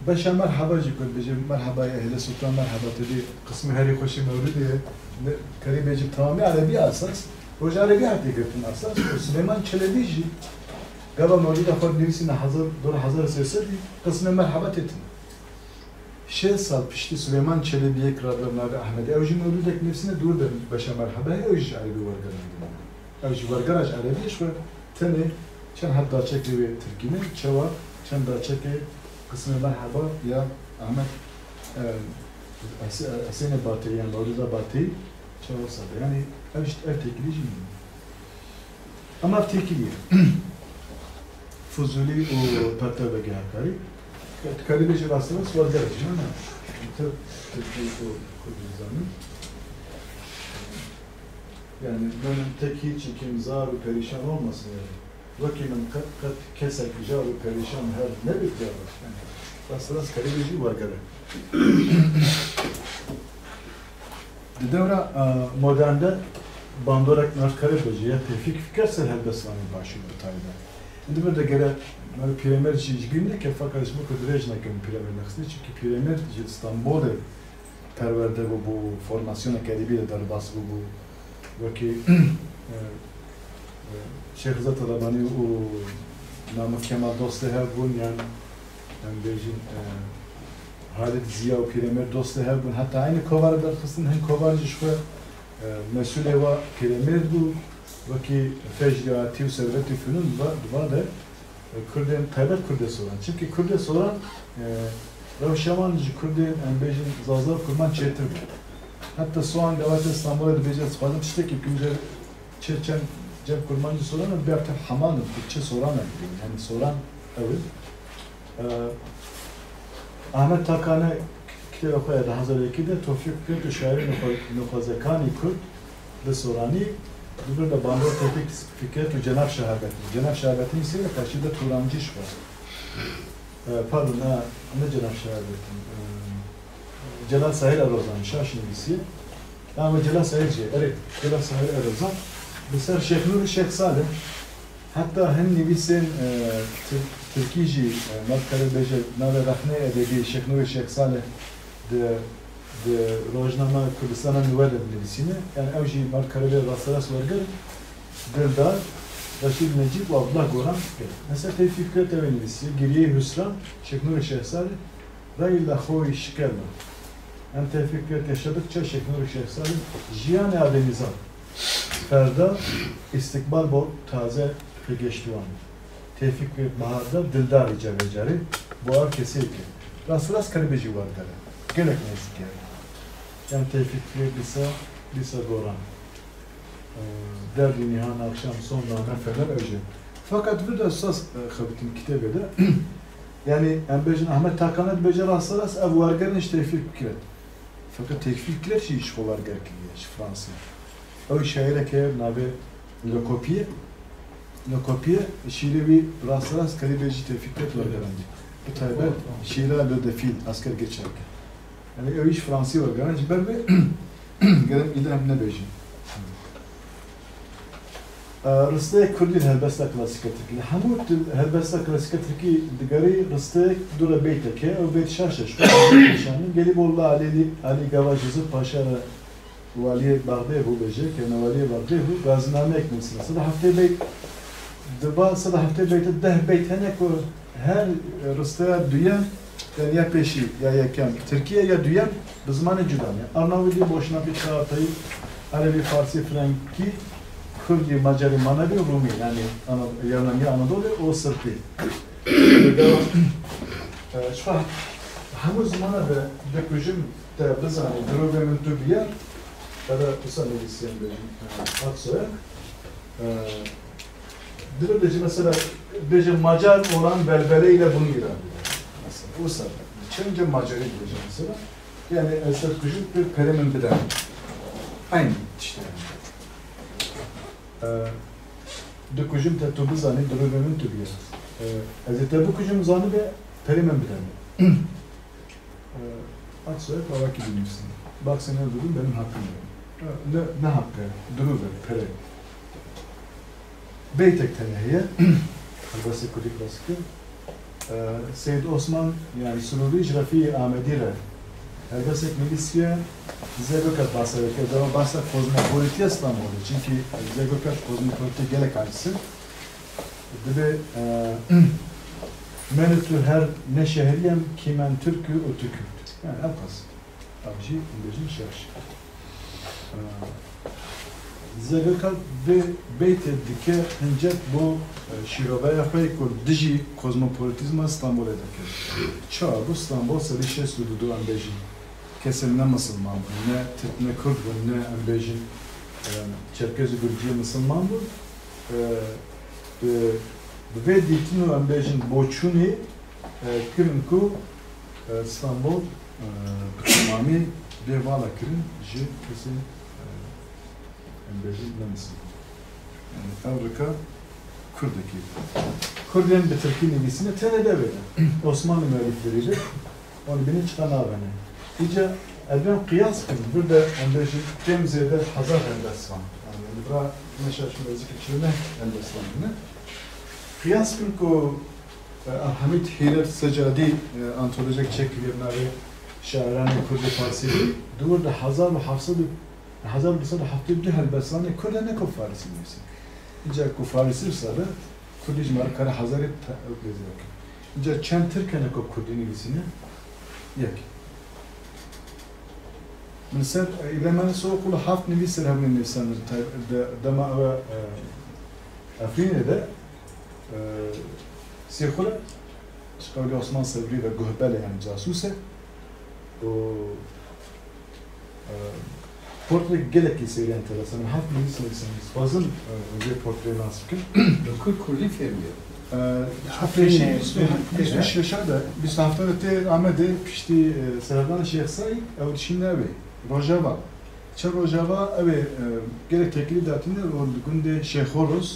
beşa Merheba jî ku dibêje, Merheba ehlê Sultan, Merheba tedî qismê herî xweşî mewlûdê ye. Ne, kerî bêjî tamamî erebî esas. Roj erebî hatiye girtin esas. Û Silêman Çelebî jî gava mewlûda xwe nivîsîne hezar, dora hezar û sê sedî, qismê Merheba tê tine. Şêst sal piştî Silêman Çelebiyek radibe navê Ehmedê. Ew jî mewlûdek nivîsîne, dûr de beşa Merhebeyê, ew jî ji erebî wergerandine. Ew jî wergera ji erebî ji xwe tenê çend heb daçekê wê tirkî ne, çawa çend daçekê qismê Merheba ya Ehmed, e, Hese-, Hesênê Bateyî yan mewlûda Bateyî çawa sade. Yani ev jî, ev têkilî jî nîne. Ama ev têkilî ye. Fuzulî û Pertev Begê Hekarî. Dikarî bêjî rasterast werger jî, ne? Tev Tirkî û Kurdî zanî. Yani benim tek hiç içim zar û perîşan olmasın yani. Wekî min qet, qet kesek jar û perîşan her nebit ya. Yani rasterast kerî bêjî werger e. Di dewra, e, modernde bandorek navkarê bêje ya Tevfîk Fikret ser helbestvanê başûr bi taybet. Di vir de gere me Pîremêrd jî ji bîr neke, fakat ji bo ku dirêj nekim Pîremêrd nexistî, çimkî Pîremêrd ji Stenbolê perwerde bûbû, formasyoneke edebî de derbas bûbû. Wekî, e, e, Şêx Rıza Talabanî û Namık Kemal dostê hev bûn, yan em bêjin, e, Halit Ziya û Pîremêrd dostê hev bûn. Heta eynî kovara derxistin, hin kovar jî ji xwe, e, mesûlê wa Pîremêrd bû, wekî Fecrî Atî û Servetî Fünûn va, di va de, e, Kurdên, taybet Kurdê Soran. Çimkî Kurdê Soran, e, rewşa wan ji Kurdên, em bêjin, Zaza û Kurmanc çêtir bû. Heta Soran gava tê Stenbolê dibêje, ez dixwazim tiştekî bikim, çê çend cem Kurmancî Soran e, bêya tev heman e, tu çi Soran e dibînî. Yani Soran ew e. Ee, Ahmet Takane kitêba xwe ya du hazar û yekê de Tofîq Fikret û şairê nexwe-, nexwezekanî Kurd li Soranî, di vir de bandor Tofîq Fikret û Cenab Şahabetîn. Cenab Şahabetîn sê ye, karşî de Turancî ji xwe. Ee, pardon, ne, ne Cenab Şahabetîn. Ee, Celal Sahil Erozan, şaş nivîsiye. Ama Celal Sahil jî, erê, Celal Sahil Erozan. Li ser Şêx Nûr û Şêx Salih. Heta hin nivîsên, e, Tir-, Tirkî jî, e, me dikare bêje, navê rexneyê edebî Şêx Nûr û Şêx Salih di, di rojnama Kurdistana Nûwe de dinivîsîne. Yani ew jî me dikare bê rasterast werger, Dildar, Reşîd Necîb û Abdullah Goran. Mesela Tevfîk Fikret ew ê nivîsiye, Giriyeyê Husran, Şêx Nûr û Şêx Salih, Rey li xwe şikeme. Em Tevfîk Fikret yaşadıkça Şêx Nûr û Şêx Salih, jiyanê Ademîzan. Ferda, îstikbal bo taze pêgeştiwan. Tevfîk Fikret baharda, Dildarî carê carê, bo ev kesê ke. Rasterast keribê jî werger e. Gelek nêzîk e. Yan Tevfîk Fikret dîsa, dîsa goran. Derdî nîhan akşam son name fener ew jî. Fakat vir de esas, e, xebitin kitêbê de, yani em bêjin Ahmet Takane dibêje rasterast ev wergerin ji Tevfîk Fikret. Fakat Tevfîk Fikret jî ji xwe werger kiriye ji Fransê. Ew şaîreke navê Le Copier. Le Copier şîrê wî rasterast kerî bê jî Tevfîk Fikret wergerandî. Bi taybet şîra Le Défilé, Asker Geçerken. Yani ew jî Fransî wergeran ji ber vê Gerek îlem nebêjin. E, risteyek kurdî li helbesta klasîk a tirkî. Li hemû tu helbesta klasîk a tirkî digerî risteyek dû re beytek heye, ew beyt şaş e, ji xwe nîşanin. Gelî bo li Alî, Alî Gava Jizî Paşa re waliyê Bexdê bû, bêje, kevnewaliyê Bexdê bû, gazinameyek nivîsîne. Sed û heftê beyt, di van sed û heftê beytê deh beyt hene ku her risteya duyem, yani ya pêşî ya yekem tirkî ye ya duyem bi zimanê cuda ne. Arnavudî, Boşnakî, Çağatayî, Erebî, Farsî, Frenkî, Kurdî, Macarî, Manevî, Rûmî, yani Ana-, Yunanî, Anadolî û Sirpî. E, ji xwe hemû zimana de dikujim te bizanî, dirovê min tu biyar, te de qisa nivîsiyên bêjin, e, hat soya. E, Dilo de jî mesela bêje Macar olan velvele ile bunu ilan eder. Mesela, wisa çenca Macarî dibêje mesela. Yani ez te dikujim tu perê min bide. Aynı işte yani. E, dikujim te tu bizanî, dirovê min tu biyar. E, ez ê te bikujim zanibe perê min bide. E, Aksoy Kavakî dinliyorsun. Bak sen öldürdün, benim hakkım yok. E, ne, ne hakkı? Dirove, pere. Beytek tenê heye. Helbestê kurdî klasîk e. E, Seyyid Osman, yani Sururi ji Refî Amedî re helbestek nivîsiye, Zêgokek bahse dike, dema bahsa kozmopolitiya Stenbolê, çimkî Zêgokek kozmopolitiya gelek acîs e. Dibê, e, men û tu her ne şehrî yem, kîmen Tirk û tu Kurd. Yani ev qas. Ev jî em bêjin şaş. E, Zêgokek vê beytê dike hincet bo, e, şîroveya xwe ku dijî kozmopolitîzma Stenbolê dike. Çawa bû Stenbol sedî şêst û du em bêjin kesên ne misilman bûn, ne Tirk, ne Kurd bûn, ne em bêjin, e, Çerkez û Gurciyê misilman bûn. E, bi, bi vê dîtin û em bêjin boçûnê, e, kirin ku, e, Stenbol, e, bi temamî bê vala kirin ji kesên, e, em bêjin ne misilman. Yani ev rika Kurdekî. Kurdên bi tirkî nivîsîne tenê devê de. Osmanlı müellifleri de. Wan bîne çiqa navene. Îca ez bên qiyas bikim, vir de em bêjin kêm zêde hezar helbestvan. Yani li vira ne şaş û nêzîkî çil û neh helbestvan hene. Qiyas bikim ku, e, Hamîd Hîret Secadî, e, antolojiyek çêkiriye bi navê Şairanê Kurd û Farsî, di wir de hezar û heft sed û, hezar û du sed û heftê û du helbestvanê Kurd hene ku Farsî nivîsî. Îca ku Farsî wisa be, Kurdî ji me re kare hezarê te-, ew pêzê bike. Îca çend Tirk hene ku Kurdî nivîsîne? Yek. Min ser, e, Îbrahîm Elî Soğukulu heft nivîs ser hevnê nivîsandin. Te-, de-, dema ew, e, Efrînê de, e, Sêxure, ji qewlê Osman Sevrî ve guhbel e, yani casûs e. Û Portrek gelekî serî enteresan. Heft nivîs nivîsandin. Dixwazim, e, vê portreyê nas bikim. Li ku Kurdî fêrî ye? E, Efrînê, Efrînê, bîst û şeş de, bîst û heft de tê Amedê piştî, e, serhevdana Şêx Seîd, ew dişîne evê. Rojava. Çi Rojava, ew ê, e, gelek têkilî datîne û li gundê Şêxoros,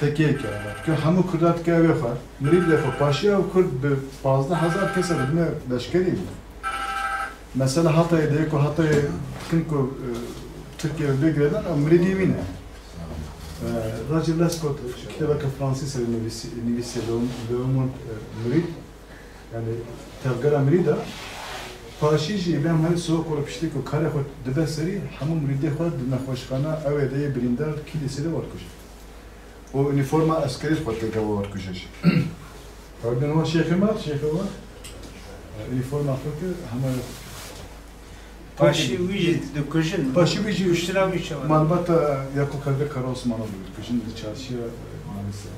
Tekeyeke, ke hemû Kurda dike evê xwe, mirîd lê xwe paşiya û Kurd bi pazdeh hezar kes e dibine leşkerî bû. Mesela Hatayê de ku Hatayê dikin ku, e, Tirkiye bi vê girêdan, ew mirîdî wî ne. E, Roger Lescot, kitêbeke fransî serê nivîsî-, nivîsiye, Le, Le Monde, e, Mirîd, yani tevgera mirîda, paşî jî Îbrahîm Halîl Soğukulu piştî ku karê xwe dibe serî, hemû mirîdê xwe di nexweşxana ew ê de yê birîndar, kîlîsê de wer kujin. û unîforma eskerî xwe têke wer kujê jî. Ew bin wan şêxê me, şêxê wan, e, unîforma xwe kir, hema Paşî wî jî dikujin. Paşî wî jî kuştina wî çawa? Malbata Yakup Kadri Kara Osman'a dikujin, di çarşiya, e, Manisa.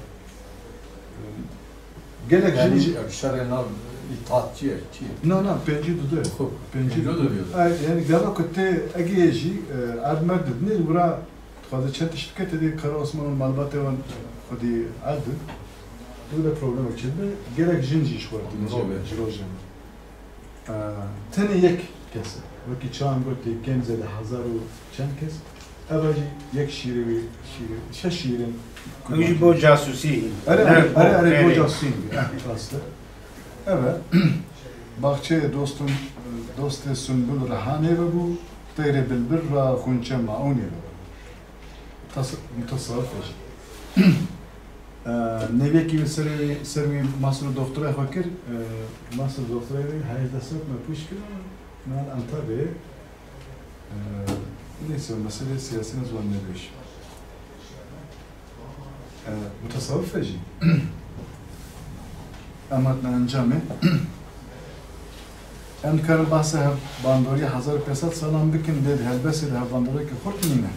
E, gelek jin jî ev şerê nav îtaatçî ye, çi ye? Na, na, pêncî û du de. Xwe, pêncî û du. Pêncî û du de. Ay, yani gava ku tê egê jî, e, erd merd didinê, li wira Dixwaze çend tişt bike, tedê Kara Osman û malbatê wan xwedî erdin. Ew de problemek çêdibe. Gelek jin jî ji xwe dîne, mirov e, ji rojê me. Ee, tenê yek kes e. Wekî çawan gotê, kêm zêde hezar û çend kes. Eva jî yek şîrê wî, şîrê, şeş şîrên. Ew jî bo casûsî. Erê, erê, erê, bo casûsî. Eh, rast e. Eve, Baxçeyê dostun, dostê Sunbul Rehanê ve bû. Teyrê bilbil ra xûnçe maûnê re. Tas-, mutasawif e jî. E, nêvekî wî serê wî, ser wî master û doktora xwe kir, e, master û doktora wî heyet dest me pûç kir, me Antalyayê, e, neyse, meselê siyasî ne ziwan nebêj. E, mutasawif e jî. Em hatin encamê. Em dikarin bahsa hev-, bandoriyê hezar û pênc sed salan bikin, lê di helbestê de hevbandoriyeke xurt nîne.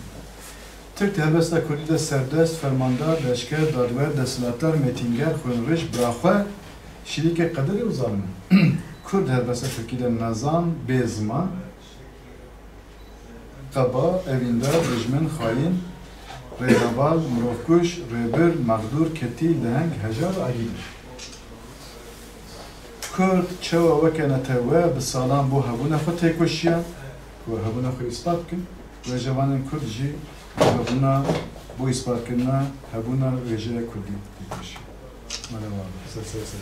Tirk di helbesta kurdî de serdest, fermandar, leşker, dadwer, desthilatdar, mêtînger, xwênrêj, biraxwe, şirîkê qederê û zalim e. Kurd di helbesta tirkî de nezan, bê ziman, qeba, evîndar, dijmin, xayîn, rêheval, mirovkuj, rêbir, mexdûr, ketî, leheng, hejar, egîdir. Kurd çawa weke netewe bi salan bo hebûna xwe têkoşiya, ku hebûna xwe îspat bikin, rêjevanên Kurd jî hebûna, bo îspatkirina hebûna rêjeya Kurdî têkoşiya. Merhaba. Ser, ser, ser.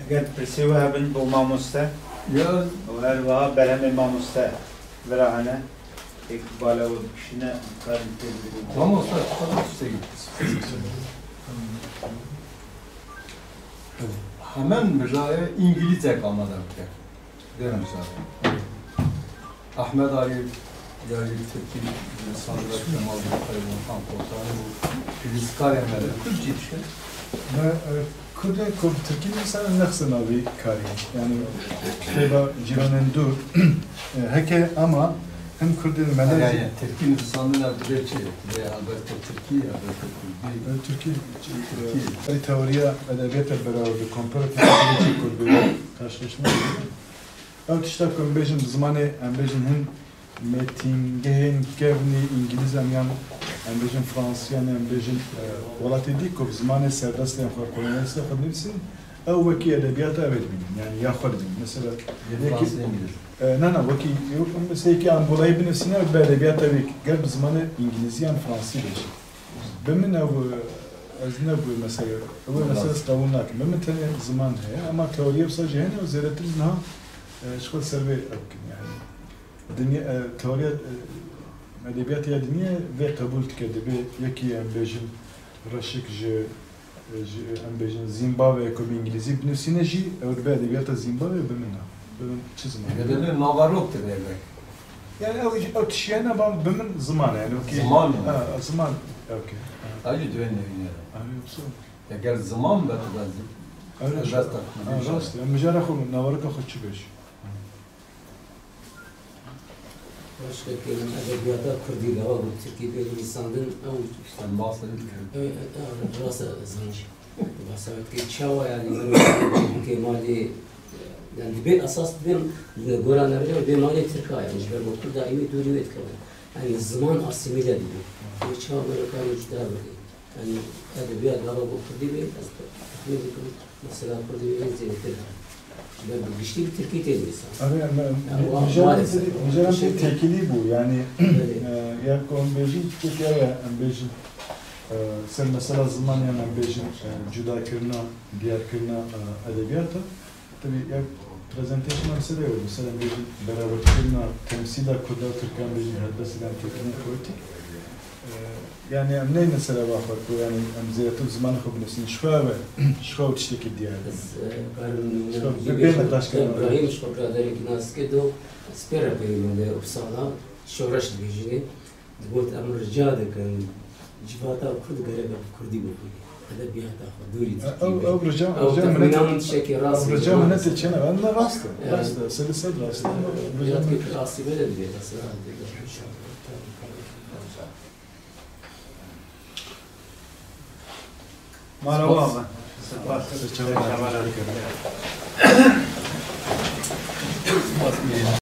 Eger pirsê we hebin bo mamoste, ya, û her wiha berhemê mamoste vira hene, êk bala we bikişîne, em karin tê bibin. Mamoste, tu xwe tiştekî. Hemen mijare îngilîzek amade bike. Derim sağ ol. Ahmet Arif, Yayık Tekin, Sandra Kemal, Kaybolkan Kotan, bu Filiz Kayemel, Kürtçe işte. Me, e, Kurdên ku bi tirkî nivîsane nexsina vî karî. Yani kitêba Cîranên Dûr, e, heke ama hin Kurdên melez. Yani, yani, tirkî nivîsandin ev dibê çi? Dibê helbet tirkî, helbet kurdî. E, tirkî, e, Tirkî. Teoriya edebiyata beraber bi kompara teoriya Kurdî karşılaşma. Ew tişta ku em bêjin bi zimanê, em bêjin hin mêtingehên kevnî îngilîz em yan em bêjin fransî yan em bêjin, e, welatê dî ku bi zimanê serdestê yan xwe kolonyalistê xwe dinivîsin, ew wekî edebiyata ew ê dibînin, yani ya xwe dibînin. Mesela, yekî, fransî, îngilîz. E, na, na, wekî, mesela yekî Angolayî binivîsîne, ew bi edebiyata wê, ger bi zimanê îngilîzî yan fransî bêjin. Bi min ew, ez ne bi mesela, ew mesela ez qebûl nakim. Bi min tenê ziman heye, ama teoriya wisa jî hene û zêdetir niha, e, ji xwe ser vê ew bikin, yani. Dinya, e, teoriya, e, edebiyatê ya dinyayê vê qebûl dike, dibê yekî em bêjin reşik ji, e, ji, em bêjin Zimbabwe ku bi îngilîzî binivîsîne jî, ew dibe edebiyata Zimbabwe bi min e. Bi min çi ziman? Edebê navarok dibe. Yani ew, ew tişiye ne, bi min ziman e, yani, okey. Ziman mı? Ha, ziman, okey. Ha. Acı düğün evine. Ha, yoksa. Eger ziman be, tu da zi-, Öyle elbette şey. Ha, rast, yani, mijara xwe, navarika xwe çi bêj? Başka kelime edebiyata Kurdî de, ew tirkî pê nivîsandin, ew Sen bahsedin. Ew, ew, ew, rast e, zanî. Bahsa wê dikê çawa, yani, Kêmalê, yani, dibê esas dibê li gora navê dibê malê Tirka, yani, ji ber ku Kurda îmê dûrî wê dikevin. Yani, ziman asîmîle dibê. Wê çawa wê karê cuda bikê. Yani, edebiyat gava bo Kurdî bê, ez texmîn dikim, mesela Kurdî bê zêdetir hene. Ji ber bi giştî bi Tirkî tê nivîsan. Erê, em, em, Ya, wa-, mijara maalesef, tê, mijara tê teşekkür. Tekilî bû, yani, Belê. e, ya ku em bêjin, tiştekî ew e, em bêjin, e, ser mesela ziman, yani, em bêjin, e, cudakirina, diyarkirina, e, edebiyata. Tabii, ya, presentation em ser ew, mesela, em bêjin, beraberkirina, temsîla Kurda û Tirkan, bêjin, helbestên têkilîn poetîk. E, yani, em neyne ser eva xwe ku, yani, em zêdetir zimanê xwe binivîsin. Ji xwe ev e, ji xwe ew tiştekî diyar e. Ez, e, karim Ji xwe nûne bi-, bê nîqaş kirin. Îbrahîm ji xwe biraderekî nas dike, do, ez pê re peyvên de Uppsala, şoreş dibêjinê. Digot, em rica dikin, civata Kurd gerek bi Kurdî bixwîne. Edebiyata xwe, dûrî Tirkî be. Ew, ew rica, Ew rica texmîna minet, min tiştekî rast ew rica bû. Minetê çêne, em ne rast e, Evet. Rast e, sed li sed rast e. Rica Minet minet. Rastî be de dibê, mesela. Merhaba abi. Spas. Spas.